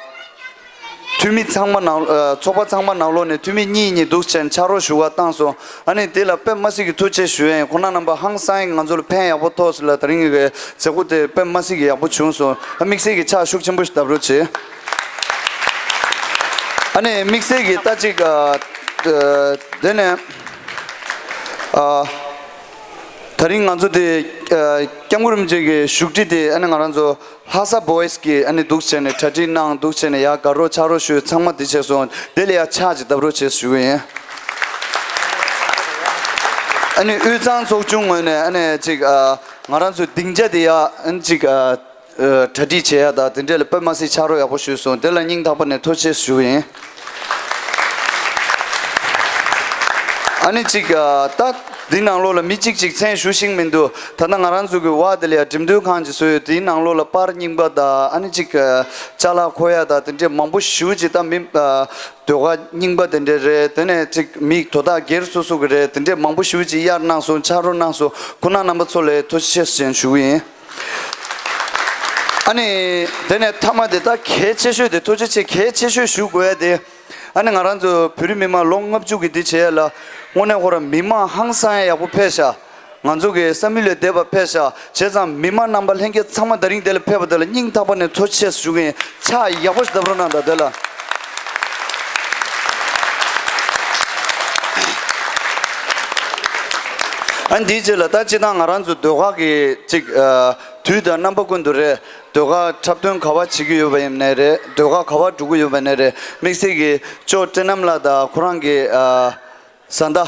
འཐུས་མི་ཚང་མ་ནང་ཨ་ཚོགས་པ་ཚང་མ་ནང་ལོགས་ནས་འཐུས་མི་གཉིས་གཉིས་འདུག་བྱས་ནས་ཕྱག་རོགས་ཞུ་བ་བཏང་སོང་། ཨ་ནི་དེ་ལ་དཔེ་མ་སྲིད་ཀྱི་ཐུགས་རྗེ་ཆེ་ཞུ་ཡིན། ཁོང་རྣམ་པ་ཧང་སང་ང་ཚོ་ལ་ཕན་ཡག་པོ་ཐོགས་སོང་ལ། དེ་རིང་གི་མཛད་སྒོ་དེ་དཔེ་མ་སྲིད་ཀྱི་ཡག་པོ་བྱུང་སོང་། ཨ་དམིགས་བསལ་གྱི་ཕྱག་ཤུགས་ཆེན་པོ་ཞིག་བརྡབ་རོགས་བྱེད། ཨ་ནི་དམིགས་བསལ་གྱི་ད་ཅིག་ཨ་ཨ་དེ་ནས་ཨ་ད་རིང་ང་ཚོ་དེ་ཨ་སྐྱབས་མགོན་རིན་པོ་ཆེ་གི་བཞུགས་ཁྲི་དེ་ཨ་ནི་ང་རང་ཚོ་ལྷ་ས་བོ་ཡིས་གི་ཨ་ནི་འདུག་བྱས་ནས་གྲ་སྒྲིག་གནང་། འདུག་བྱས་ནས་ཡར་དགའ་རོགས་ཕྱག་རོགས་ཞུས། ཚང་མ་དེ་བྱས་སོང་། དེ་ལ་ཡར་ཕྱག་ཅིག་བརྡབ་རོགས་བྱེད་ཞུ་གི་ཡིན། ཨ་ནི་དབུས་གཙང་ཚོགས་ཆུང་ངོས་ནས་ཨ་ནི་ཅིག་ཨ་ང་རང་ཚོའི་སྡིངས་ཆ་དེ་ཡར་ཨ་ནི་ཅིག་ཨ་ཨ་གྲ་སྒྲིག་བྱེད་ཡ་དང་དེ་འདྲ་ལ་དཔེ་མ་སྲིད་ཕྱག་རོགས་ཡག་པོ་ཞུས་སོང་། དེ་ལ་སྙིང་ཐག་པ་ནས་ཐུགས་རྗེ་ཆེ་ཞུ་གི་ཡིན། ཨ་ནི་ཅིག་ཨ་ད་འདི་ནང་ལོགས་ལ་མི་གཅིག་གཅིག་མཚན་ཞུ་ཤེས་མི་འདུག་ད་ལྟ་ང་རང་ཚོ་གི་བར་དེ་ལ་ཡ་འགྲེམས་སྟོན་ཁང་ཅིག་བཟོས་ཡོད། དེའི་ནང་ལོགས་ལ་པར་རྙིང་པ་དང་ཨ་ནི་ཅིག་ཨ་ཅ་ལག་མཁོ་ཡ་དང་དེ་འདྲས་མང་པོ་ཞེ་པོ་ཅིག་ད་མི་ཨ་ཟློས་གར་རྙིང་པ་དེ་འདྲས་རེད། དེ་ནས་ཅིག་མི་དོ་བདག་སྒེར་སོ་སོ་གི་རེད། དེ་འདྲས་མང་པོ་ཞེ་པོ་ཅིག་གཡར་གནང་སོང་། ཕྱག་རོགས་གནང་སོང་། ཁོང་རྣམ་པ་ཚོ་ལ་ཐུགས་རྗེ་ཆེ་ཞུ་གི་ཡིན། ཨ་ནི་དེ་ནས་མཐའ་མ་དེ་ད་གལ་ཆེ་ཤོས་དེ། ཐུགས་རྗེ་ཆེ་གལ་ཆེ་ཤོས་ཞུ་དགོས་ཡ་དེ། ཨ་ནི་ང་རང་ཚོ་བོད་རིགས་མི་མང་ལོ་ལྔ་བཅུ་གི་འདི་བྱས་ཡ་ལ་དངོས་གནས་ཁོ་རང་མི་མང་ཧང་སང་ཡ་ཡག་པོ་ཕེབས་ཤག་ང་ཚོ་གི་བསམ་ཡུལ་ལས་འདས་པ་ཕེབས་ཤག་བྱས་ཙང་མི་མང་རྣམ་པ་ལྷན་རྒྱས་ཚང་མ་དེ་རིང་དེ་ལ་ཕེབས་པ་དེ་ལ་སྙིང་ཐག་པ་ནས་ཐུགས་རྗེ་ཆེ་ཞུ་གི་ཡིན། ཕྱག་ཡག་པོ་ཞིག་བརྡབ་རོགས་གནང་དང་། དེ་ལ་ཨ་འདིའི་རྗེས་ལ་ད་སྤྱིར་བཏང་ང་རང་ཚོ་ཟློས་གར་གྱི་ཅིག་ཨ་དུས་དང་རྣམ་པ་ཀུན་ཏུ་རེད། ཟློས་གར་འཁྲབ་སྟོན་ག་པར་བྱེད་ཀྱི་ཡོད་པ་ཡིན་ནའི་རེད། ཟློས་གར་ག་པར་འགྲོ་གི་ཡོད་པ་ནའི་རེད། དམིགས་བསལ་གྱི་ཅོ་བཀྲ་རྣམ་ལགས་དང་ཁོ་རང་གི་ཨ་བཟའ་ཟླ་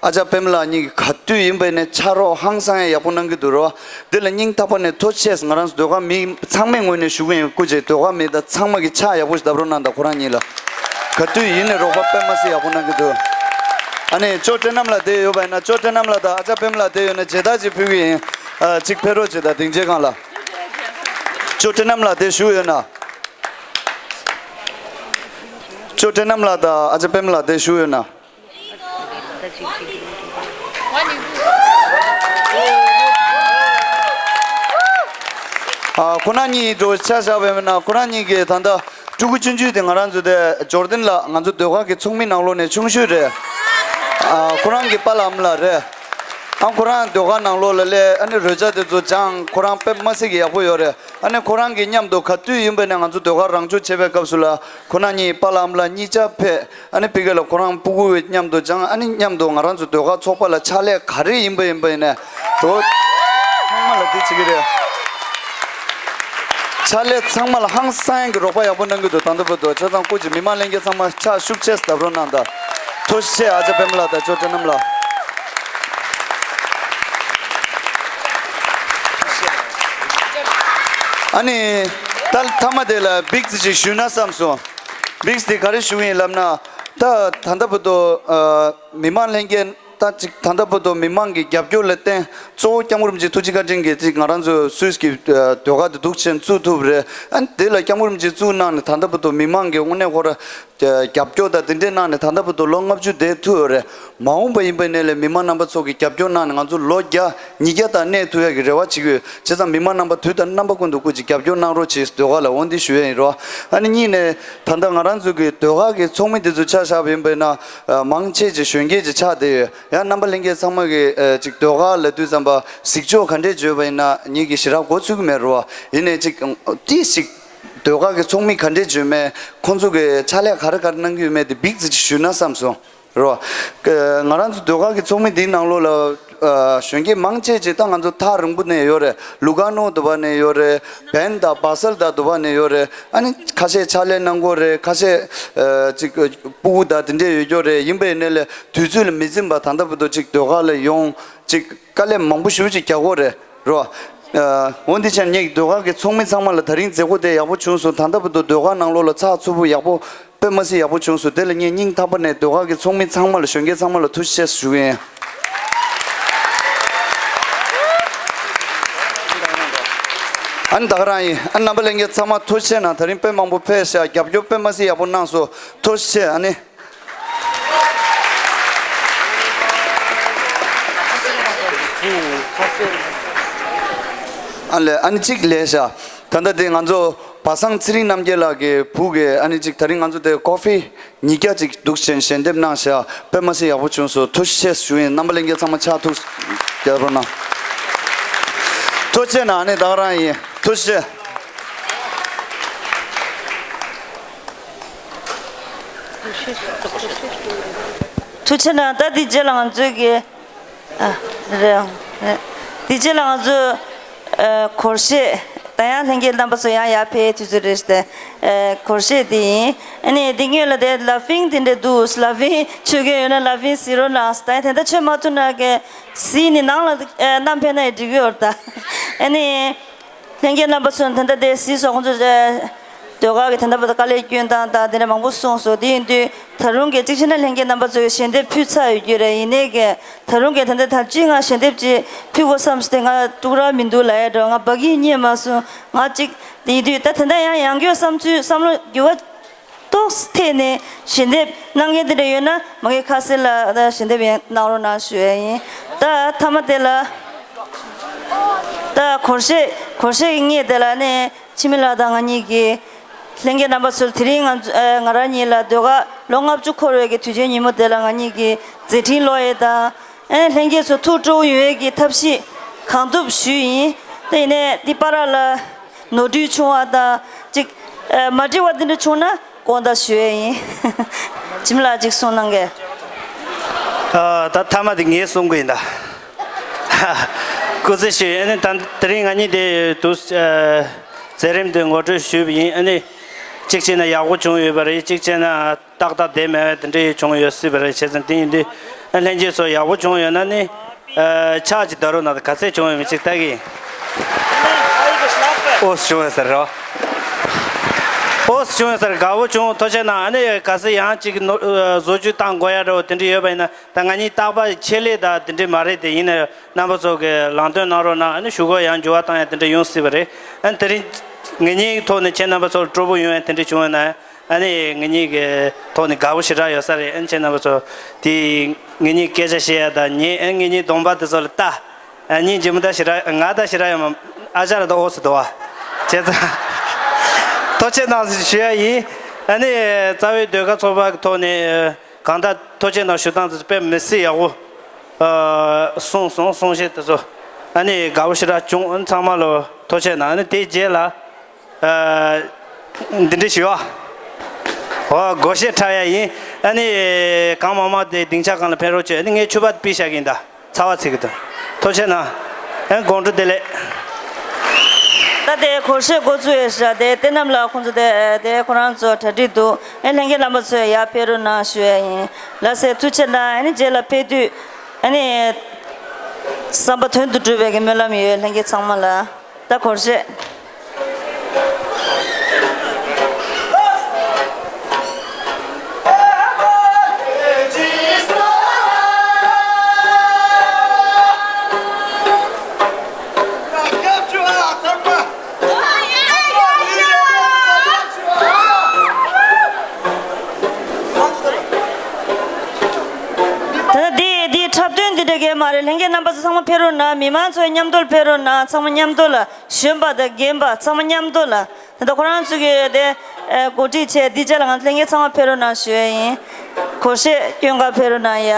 ཨ་ཅག་པད་མ་ལགས་གཉིས་ཀྱིས་ག་དུས་ཡིན་པ་ནས་ཕྱག་རོགས་ཧང་སང་ཡ་ཡག་པོ་གནང་གི་འདུག་རོ། འདི་ལ་སྙིང་ཐག་པ་ནས་ཐུགས་རྗེ་ཆེ། ང་རང་ཚོ་ཟློས་གར་མི་ཚང་མའི་ངོས་ནས་ཞུ་གི་ཡིན། སྐུ་མཁྱེན་ཟློས་གར་མི་དང་ཚང་མ་གིས་ཕྱག་ཡག་པོ་ཞིག་བརྡབ་རོགས་གནང་དང་། ཁོ་རང་གཉིས་ལ་ག་དུས་ཡིན་ནས་རོགས་པ་དཔེ་མ་སྲིད་ཡག་པོ་གནང་གི་འདུག་ཨ་ནི་ཅོ་བཀྲ་རྣམ་ལགས་བསྡད་ཡོད་པ་ཡིན་ན། ཅོ་བཀྲ་རྣམ་ལགས་དང་ཨ་ཅག་པད་མ་ལགས་བསྡད་ཡོད་ན་མཇལ་དར་ཅིག་ཕུལ་གི་ཡིན། ཨ་ཅིག་ཕེབས་རོགས་བྱེད་དང་། སྡིངས་ཆའི་སྒང་ལ། ཅོ་བཀྲ་རྣམ་ལགས་དེ་བཞུགས་ཡོད་ན། ཅོ་བཀྲ་རྣམ་ལགས་དང་ཨ་ཅག་པད་མ་ལགས་དེ་བཞུགས་ཡོད་ན། ཨ་ཁོ་རང་གཉིས་འགྲོ་ཆ་བཞག་པ་ཡིན་ན། ཁོ་རང་གཉིས་ཀྱིས་ད་ལྟ་ཕྲུ་གུ་ཆུང་ཆུང་དེ་ང་རང་ཚོ་དེ་ཇོར་ཌན་ལ་ང་ཚོ་ཟློས་གར་གྱི་ཚོགས་མི་ནང་ལོགས་ནས་ཆུང་ཤོས་རེད། ཨ་ཁོ་རང་གི་པཱ་ལགས་ཨ་མ་ལགས་རེད། ཨ་ཁོ་རང་ཟློས་གར་ནང་ལོགས་ལ་སླེབས། ཨ་ནི་རོལ་ཆ་དེ་ཚོ་སྦྱངས། ཁོ་རང་དཔེ་མ་སྲིད་ཀྱི་ཡག་པོ་ཡོད་རེད། ཨ་ནི་ཁོ་རང་གི་མཉམ་དུ་ག་དུས་ཡིན་པ་ནས་ང་ཚོ་ཟློས་གར་རང་སྦྱོང་བྱེད་པའི་སྐབས་སུ་ལ་ཁོ་རང་གཉིས་པཱ་ལགས་ཨ་མ་ལགས་གཉིས་ཆ་ཕེབས། ཨ་ནི་ཕ་གི་ལ་ཁོ་རང་ཕྲུ་གུ་མཉམ་དུ་སྦྱངས། ཨ་ནི་མཉམ་དུ་ང་རང་ཚོ་ཟློས་གར་ཚོགས་པ་ལ་ཕྱག་ལས་ག་རེ་ཡིན་པ་ཡིན་པ་ཡིན་ནས་དོ་ཚང་མ་ལ་འདི་བྱེད་ཀྱི་རེད། ཕྱག་ལས་ཚང་མ་ལ་ཧང་སང་གི་རོགས་པ་ཡག་པོ་གནང་གི་འདུག་ད་ལྟ་བར་དུ། བྱས་ཙང་སྐུ་མཁྱེན་མི་མང་ལྷན་རྒྱས་ཚང་མ་ཕྱག་ཤུགས་ཆེ་བརྡབ་རོགས་གནང་དང་། ཐུགས་རྗེ་ཆེ། ཨ་ཅག་པད་མ་ལགས་དང་ཅོ་བཀྲ་རྣམ་ལགས། ཨ་ནི་ད་མཐའ་མ་དེ་ལ་བིག་ཙི་ཅིག་ཞུས་ན་བསམ་སོང་། བིག་ཙི་དེ་ག་རེ་ཞུ་གི་ཡིན་ལབ་ན། ད་ད་ལྟ་བར་དུ་ཨ་མི་མང་ལྷན་རྒྱས་ད་ཅིག་ད་ལྟ་བར་དུ་མི་མང་གི་རྒྱབ་སྐྱོར་ལ་བརྟེན། གཙོ་བོ་སྐྱབས་མགོན་རིན་པོ་ཆེ་ཐུགས་རྗེ་བཀའ་དྲིན་གྱིས་ཅིག་ང་རང་ཚོ་སུད་སི་གི་ཨ་ཟློས་གར་དེ་འདུག་བྱས་བཙུགས་ཐུབ་རེད། ཨ་ནི་དེ་ལ་སྐྱབས་མགོན་རིན་པོ་ཆེ་བཙུགས་གནང་ནས་ད་ལྟ་བར་དུ་མི་མང་གི་དངོས་གནས་ཁོ་ར་རྒྱབ་སྐྱོར་དང་དེ་འདྲས་གནང་ནས་ད་ལྟ་བར་དུ་ལོ་ལྔ་བཅུ་བསྡད་ཐུབ་ཡོད་རེད། མ་འོངས་པ་ཡིན་པ་ཡིན་ནའི་ལས་མི་མང་རྣམ་པ་ཚོ་གིས་རྒྱབ་སྐྱོར་གནང་ནས་ང་ཚོ་ལོ་བརྒྱ་ཉིས་བརྒྱ་དང་གནས་ཐུབ་ཡག་གི་རེ་བ་བྱེད་ཀྱི་ཡོད། བྱས་ཙང་མི་མང་རྣམ་པ་དུས་དང་རྣམ་པ་ཀུན་ཏུ་སྐུ་མཁྱེན་རྒྱབ་སྐྱོར་གནང་རོགས་བྱེད། ཟློས་གར་ལ་འོ་འདི་ཞུ་ཡ་ཡིན་རོ། ཨ་ནི་གཉིས་ནས་ད་ལྟ་ང་རང་ཚོ་གི་ཟློས་གར་གི་ཚོགས་མི་འདི་ཚོ་ཆ་བཞག་པ་ཡིན་པ་ཡིན་ན་མང་ཆེ་ཅིག་གཞོན་སྐྱེས་ཅིག་ཆགས་བསྡད་ཡོད། ཡང་རྣམ་པ་ལྷན་རྒྱས་ཚང་མ་གིས་ཨ་ཅིག་ཟློས་གར་ལབ་དུས་ཙམ་པ་གཟིགས་ཕྱོགས་ག་འདྲས་བརྗོད་པ་ཡིན་ན་ངེད་ཀྱིས་ཞེ་དྲག་མགོ་ཚོད་ཀྱི་མེད་རོ། ཡིན་ནའི་ཅིག་ཏིས་ཅིག་ཟློས་གར་གྱི་ཚོགས་མི་ག་འདྲས་བརྗོད་མེད། ཁོང་ཚོ་གིས་ཕྱག་ལས་ག་རེ་ག་རེ་གནང་གི་ཡོད་མེད་དེ་བིག་ཙི་ཅིག་ཞུས་ན་བསམ་སོང་རོ། ང་རང་ཚོ་ཟློས་གར་གྱི་ཚོགས་མི་འདིའི་ནང་ལོགས་ལ་ཨ་གཞོན་སྐྱེས་མང་ཆེ་ཅིག་ད་ང་ཚོ་ཐག་རིང་པོ་ནས་ཡོད་རེད། ལུ་ག་ནོ་དུ་བ་ནས་ཡོད་རེད། བན་དང་བ་སལ་དང་དུ་བ་ནས་ཡོད་རེད། ཨ་ནི་ཁ་ཤས་ཕྱག་ལས་གནང་གི་ཡོད་རེད། ཁ་ཤས་ཨ་ཅིག་སྤུ་གུ་དང་དེ་འདྲས་ཡོད་ཀྱི་ཡོད་རེད། ཡིན་པ་ཡིན་ནའི་ལས་དུས་ཚོད་ལ་མི་འཛེམ་པ་ད་ལྟ་བར་དུ་ཅིག་ཟློས་གར་ལ་ཡོང་ཅིག་དཀའ་ལས་མང་པོ་ཞེ་པོ་ཅིག་རྒྱག་གི་ཡོད་རེད་རོ། ཨ་འོ་འདི་བྱས་ནས་ངེད་ཀྱི་ཟློས་གར་གྱི་ཚོགས་མི་ཚང་མ་ལ་ད་རིང་མཛད་སྒོ་དེ་ཡག་པོ་བྱུང་སོང་། ད་ལྟ་བར་དུ་ཟློས་གར་ནང་ལོགས་ལ་ཚགས་ཚུད་པོ་ཡག་པོ་དཔེ་མ་སྲིད་ཡག་པོ་བྱུང་སོང་། དེ་ལ་ངས་སྙིང་ཐག་པ་ནས་ཟློས་གར་གྱི་ཚོགས་མི་ཚང་མ་ལ་གཞོན་སྐྱེས་ཚང་མ་ལ་ཐུགས་རྗེ་ཆེ་ཞུ་གི་ཡིན། ཨ་ནི་ད་ག་རང་ཡིན། ཨ་རྣམ་པ་ལྷན་རྒྱས་ཚང་མ་ཐུགས་རྗེ་ཆེ་གནང་། ད་རིང་དཔེ་མང་པོ་ཕེབས་ཤག་རྒྱབ་སྐྱོར་དཔེ་མ་སྲིད་ཡག་པོ་གནང་སོང་། ཐུགས་རྗེ་ཆེ། ཨ་ནི། ཨ་ལས་ཨ་ནི་གཅིག་ལས་ཤག་ད་ལྟ་དེ་ང་ཚོ་ པ་སངས་ཚེ་རིང་རྣམ་རྒྱལ་ལགས་ཀྱི་བུ་གིས་ཨ་ནི་ཅིག་ད་རིང་ང་ཚོ་དེ་ཀོ་ཧྥི་ཉིས་བརྒྱ་ཅིག་འདུག་ཅན་ཞལ་འདེབས་གནང་བཞག་དཔེ་མ་སྲིད་ཡག་པོ་བྱུང་སོང་། ཐུགས་རྗེ་ཆེ་ཞུ་ཡིན། རྣམ་པ་ལྷན་རྒྱས་ཚང་མ་ཕྱག་ཐུགས་རྒྱབ་རོགས་གནང་། ཐུགས་རྗེ་གནང་། ཨ་ནི་ད་ག་རང་ཡིན། ཐུགས་རྗེ་ཆེ། ཐུགས་རྗེ་གནང་། ད་འདི་རྗེས་ལ་ང་ཚོའི་གི་ཨ། རེད། རེད། དེ་རྗེས་ལ་ང་ཚོ་ཨ། སྒོར་གཞས། ད་ཡང་ལྷན་རྒྱས་རྣམ་པ་ཚོ་ཡང་ཡར་ཕེབས་དུས་ཚོད་རེད་དེ། ཨ། སྒོར་གཞས་དེ་ཡིན། ཨ་ནི་འདི་སྔོན་ལ་དེ་ལ་ཕིང་དེ་འདྲ་འདུག་ལ་ཕིང་མཆོད་མཁན་ཡོད་ན་ལ་ཕིང་གཟིགས་རོགས་གནང་། ད་ཡང་དེ་འདྲ་མཆོད་མ་ཐུབ་ན་གི་གཟིགས་ནི་ནང་ལ་ཨ། བསྣམས་ཕེབས་ན་ཡང་འགྲིག་གི་ཡོད་རེད་ད། ཨ་ནི། ལྷན་རྒྱས་རྣམ་པ་ཚོས་དེ་འདྲ་དེ་གཟིགས་སོང་། ཁོང་ཚོས་ཟློས་གར་གྱི་དེ་འདྲ་བ་དང་དཀའ་ལས་སྐྱོན་སྟངས་དང་དེ་འདྲ་མང་པོ་གསུངས་སོང་། དེ་ཡིན་དུས་ད་རུང་གི་གཅིག་བྱས་ན་ལྷན་རྒྱས་རྣམ་པ་ཚོས་ཞལ་འདེབས་ཕུལ་ཚར་ཡོད་རྒྱུ་རེད། ཡིན་ནའི་གི་ད་རུང་གི་དེ་འདྲ་ད་ཅི་ང་ཞལ་འདེབས་ཅིག་ཕུལ་དགོས་བསམ་སྟེ་ང་སྤྲུག་ར་མི་འདུག་ལབ་ཡ་འགྲོ། ང་བ་གི་རྙེད་མ་སོང་། ང་གཅིག་དེ་ཡིན་དུས་ད་དེ་འདྲ་ཡང་ཡང་སྐྱར་བསམ་ཚུལ་བསམ་བློ་འགྱུར་བ་ཏོག་ཙམ་ཐེབས་ནས་ཞལ་འདེབས་གནང་མཁན་དེ་འདྲ་ཡོད་ན་མ་གི་ཁ་གསལ་ལ་ད་ཞལ་འདེབས་ཡང་གནང་རོགས་གནང་ཞུ་ཡ་ཡིན། ད་མཐའ་མ་དེ་ལ། ད་སྒོར་གཞས་སྒོར་གཞས་ཀྱི་སྔོན་དེ་ལ་ནས་འཆི་མེད་ལགས་དང་ང་གཉིས་ཀྱིས་ལྷན་རྒྱས་རྣམ་པ་ཚོར་དེ་རིང་ང་ཚོ་ཨ། ང་རང་གཉིས་ལ་ཟློས་གར་ལོ་ལྔ་བཅུ་འཁོར་བའི་གི་དུས་ཆེན་ཉིན་མོ་དེ་ལ་ང་གཉིས་ཀྱིས་མཛད་འཕྲིན་ལོ་ཡས་དང་། ཨ། ལྷན་རྒྱས་ཚོ་ཐུགས་སྤྲོ་བོ་ཡོང་ཡས་ཀྱི་ཐབས་ཤེས་གང་ཐུབ་ཞུས་ཡིན། དེ་ཡིན་ནའི་འདི་བར་ལ་ནོར་འཁྲུལ་བྱུང་བ་དང་ཅིག་ཨ། མ་འགྲིག་པ་འདི་འདྲ་བྱུང་ན་དགོངས་དག་ཞུ་ཡས་ཡིན། འཆི་མེད་ལགས་ཅིག་གསུང་གནང་གས། ཨ། ད་མཐའ་མ་དེ་ངས་གསུང་གི་ཡིན་ད། སྐུ་ཚེ་ཞུ། ཨ་ནི་ད་དེ་རིང་ང་གཉིས་དེ་དུ་ཨ། མཛད་རིམ་དེ་ངོ་སྤྲོད་ཞུས་པ་ཡིན། ཨ་ནི་གཅིག་བྱས་ན་ཡག་པོ་བྱུང་ཡོད་པ་རེད། གཅིག་བྱས་ན་ཏག་ཏག་བསྡད་མེད་པ་དེ་འདྲ་ཡོད་བྱུང་ཡོད་སྲིད་པ་རེད། བྱས་ཙང་དེ་ཡིན་དུས་ཨ། ལྷན་རྒྱས་ཚོ་ཡག་པོ་བྱུང་ཡོད་ན་ནི་ཨ། ཕྱག་ཅིག་བརྡབ་རོགས་གནང་། ག་ཚད་བྱུང་ཡོད་མེད་ཅིག་ལྟ་གི་ཡིན། ཨོ་བྱུང་ཡོད་ས་རེད་བ། ཨོ་བྱུང་ཡོད་ས་རེད། དགའ་བོ་བྱུང་། ཐུགས་རྗེ་གནང་། ཨ་ནི་གལ་སྲིད་ཡང་ཅིག་ནོར་ཨ། བཟོ་བཅོས་བཏང་དགོས་ཡ་འདྲ་བོ་དེ་འདྲ་ཡོད་པ་ཡིན་ན། ད་ང་གཉིས་རྟག་པར་ཆེད་ལས་དང་དེ་འདྲ་མ་རེད་དེ། ཡིན་ན་རྣམ་པ་ཚོ་གིས་ལམ་སྟོན་གནང་རོགས་གནང་། ཨ་ནི་གཞུག་གུ་ཡང་འགྱུར་བ་བཏང་ཡ་དེ་འདྲ་ཡོང་སྲིད་པ་རེད། ཨ་ནི་དེ་རིང་ངེད་གཉིས་ཐོག་ནས་ཁྱེད་རྣམ་པ་ཚོར་སྤྲོ་པོ་ཡོང་ཡ་དེ་འདྲ་བྱུང་བ་ན། ཨ་ནི་ངེད་གཉིས་ཀྱི་ཐོག་ནས་དགའ་པོ་ཞེ་དྲག་ཡོད་ས་རེད། ཨ་ནི་ཁྱེད་རྣམ་པ་ཚོ་དེ་ངེད་གཉིས་སྐད་ཆ་བཤད་ཡ་དང་ཉན། ཨ་ནི་ངེད་གཉིས་གདོང་པ་དེ་ཚོ་ལ་ལྟ། ཨ་ནི་སྙིང་རྗེ་མོ་ད་ཞེ་དྲག་ང་ད་ཞེ་དྲག་ཡོད་མ། ཨ་ཅག་ལ་ད་ཨོ་སི་དོ་བ། བྱས་ཙང་ཐུགས་རྗེ་གནང་ཞུ་ཡ་ཡིན། ཨ་ནི་རྩ་བའི་ཟློས་གར་ཚོགས་པ་གི་ཐོག་ནས་གང་ལྟར་ཐུགས་རྗེ་གནང་ཞུ་སྟངས་དེ་ཚོ་དཔེ་མི་སྲིད་ཡག་པོ་ཨ། གསུངས་སོང་། གསུང་བཤད་དེ་ཚོ་ཨ་ནི་དགའ་པོ་ཞེ་དྲག་བྱུང་། ཨ་ནི་ཚང་མ་ལ་ཐུགས་རྗེ་གནང་། ཨ་ནི་དེའི་རྗེས་ལ་ཨ། འདི་འདྲ་ཞུ་བ། འོ་སྒོར་གཞས་འཁྲབ་ཡ་ཡིན། ཨ་ནི་གང་མང་མང་དེ་སྡིངས་ཆ་སྒང་ལ་ཕེབས་རོགས་བྱོས། ཨ་ནི་ངས་ཕྱུ་པ་ཕུད་བཞག་གི་ཡིན་ད། ཚ་བ་ཚིག་གི་འདུག་ཐུགས་རྗེ་གནང་། ཨ་ནི་དགོང་དྲོ་བདེ་ལེགས། ད་དེ་སྒོར་གཞས་འགོ་བཙུགས་ཡོད་ཤག་དེ་བསྟན་རྣམ་ལགས་ཁོང་ཚོ་དེ་དེ་ཁོ་རང་ཚོ་གྲ་སྒྲིག་འདུག་ཨ་ལྷན་རྒྱས་རྣམ་པ་ཚོས་ཡར་ཕེབས་རོགས་གནང་ཞུ་ཡ་ཡིན། ལགས་སེ་ཐུགས་རྗེ་གནང་། ཨ་ནི་རྗེས་ལ་ཕེབས་དུས་ཨ་ནི་བསམ་པ་དོན་དུ་འགྲུབ་པའི་གི་སྨོན་ལམ་ཡོད་ལྷན་རྒྱས་ཚང་མ་ལ། ད་སྒོར་གཞས། ད་འདི་འདི་འཁྲབ་སྟོན་འདི་འདྲ་གས་མ་རེད། ལྷན་རྒྱས་རྣམ་པ་ཚོ་ཚང་མ་ཕེབས་རོགས་གནང་། མི་མང་ཚོ་མཉམ་དུ་ཕེབས་རོགས་གནང་། ཚང་མ་མཉམ་དུ་ལ། གཞོན་པ་དང་རྒན་པ་ཚང་མ་མཉམ་དུ་ལ། ད་ལྟ་ཁོ་རང་ཚོ་གི་དེ་ཨ་གོ་སྒྲིག་བྱས། འདི་རྗེས་ལ་ང་ཚོ་ལྷན་རྒྱས་ཚང་མ་ཕེབས་རོགས་གནང་ཞུ་ཡ་ཡིན། སྒོར་གཞས་སྐྱོན་ག་ཕེབས་རོགས་གནང་ཡ།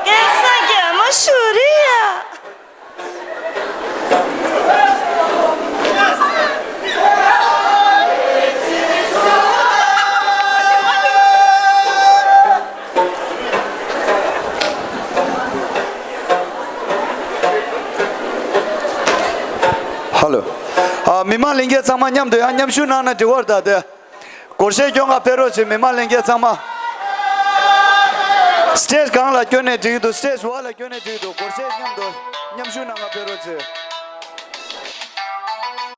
སྐལ་བཟང་རྒྱ་མོ་ཤུ་རི་ཡ། ཧ་ལོ། ཨ། མི་མང་ལྷན་རྒྱས་ཚང་མ་མཉམ་དུ་ཡང་མཉམ་ཞུགས་གནང་ན་འགྲིག་པ་རེད་ད་དེ། སྒོར་གཞས་སྐྱོན་ག་ཕེབས་རོགས་བྱེད། མི་མང་ལྷན་རྒྱས་ཚང་མ། སི་ཊེ་ཇི་སྒང་ལ་སྐྱོན་ནས་འགྲིག་གི་འདུག་སི་ཊེ་ཇི་འོག་ལ་སྐྱོན་ནས་འགྲིག་གི་འདུག་སྒོར་གཞས་མཉམ་དུ་མཉམ་ཞུགས་གནང་ག་ཕེབས་རོགས་བྱེད།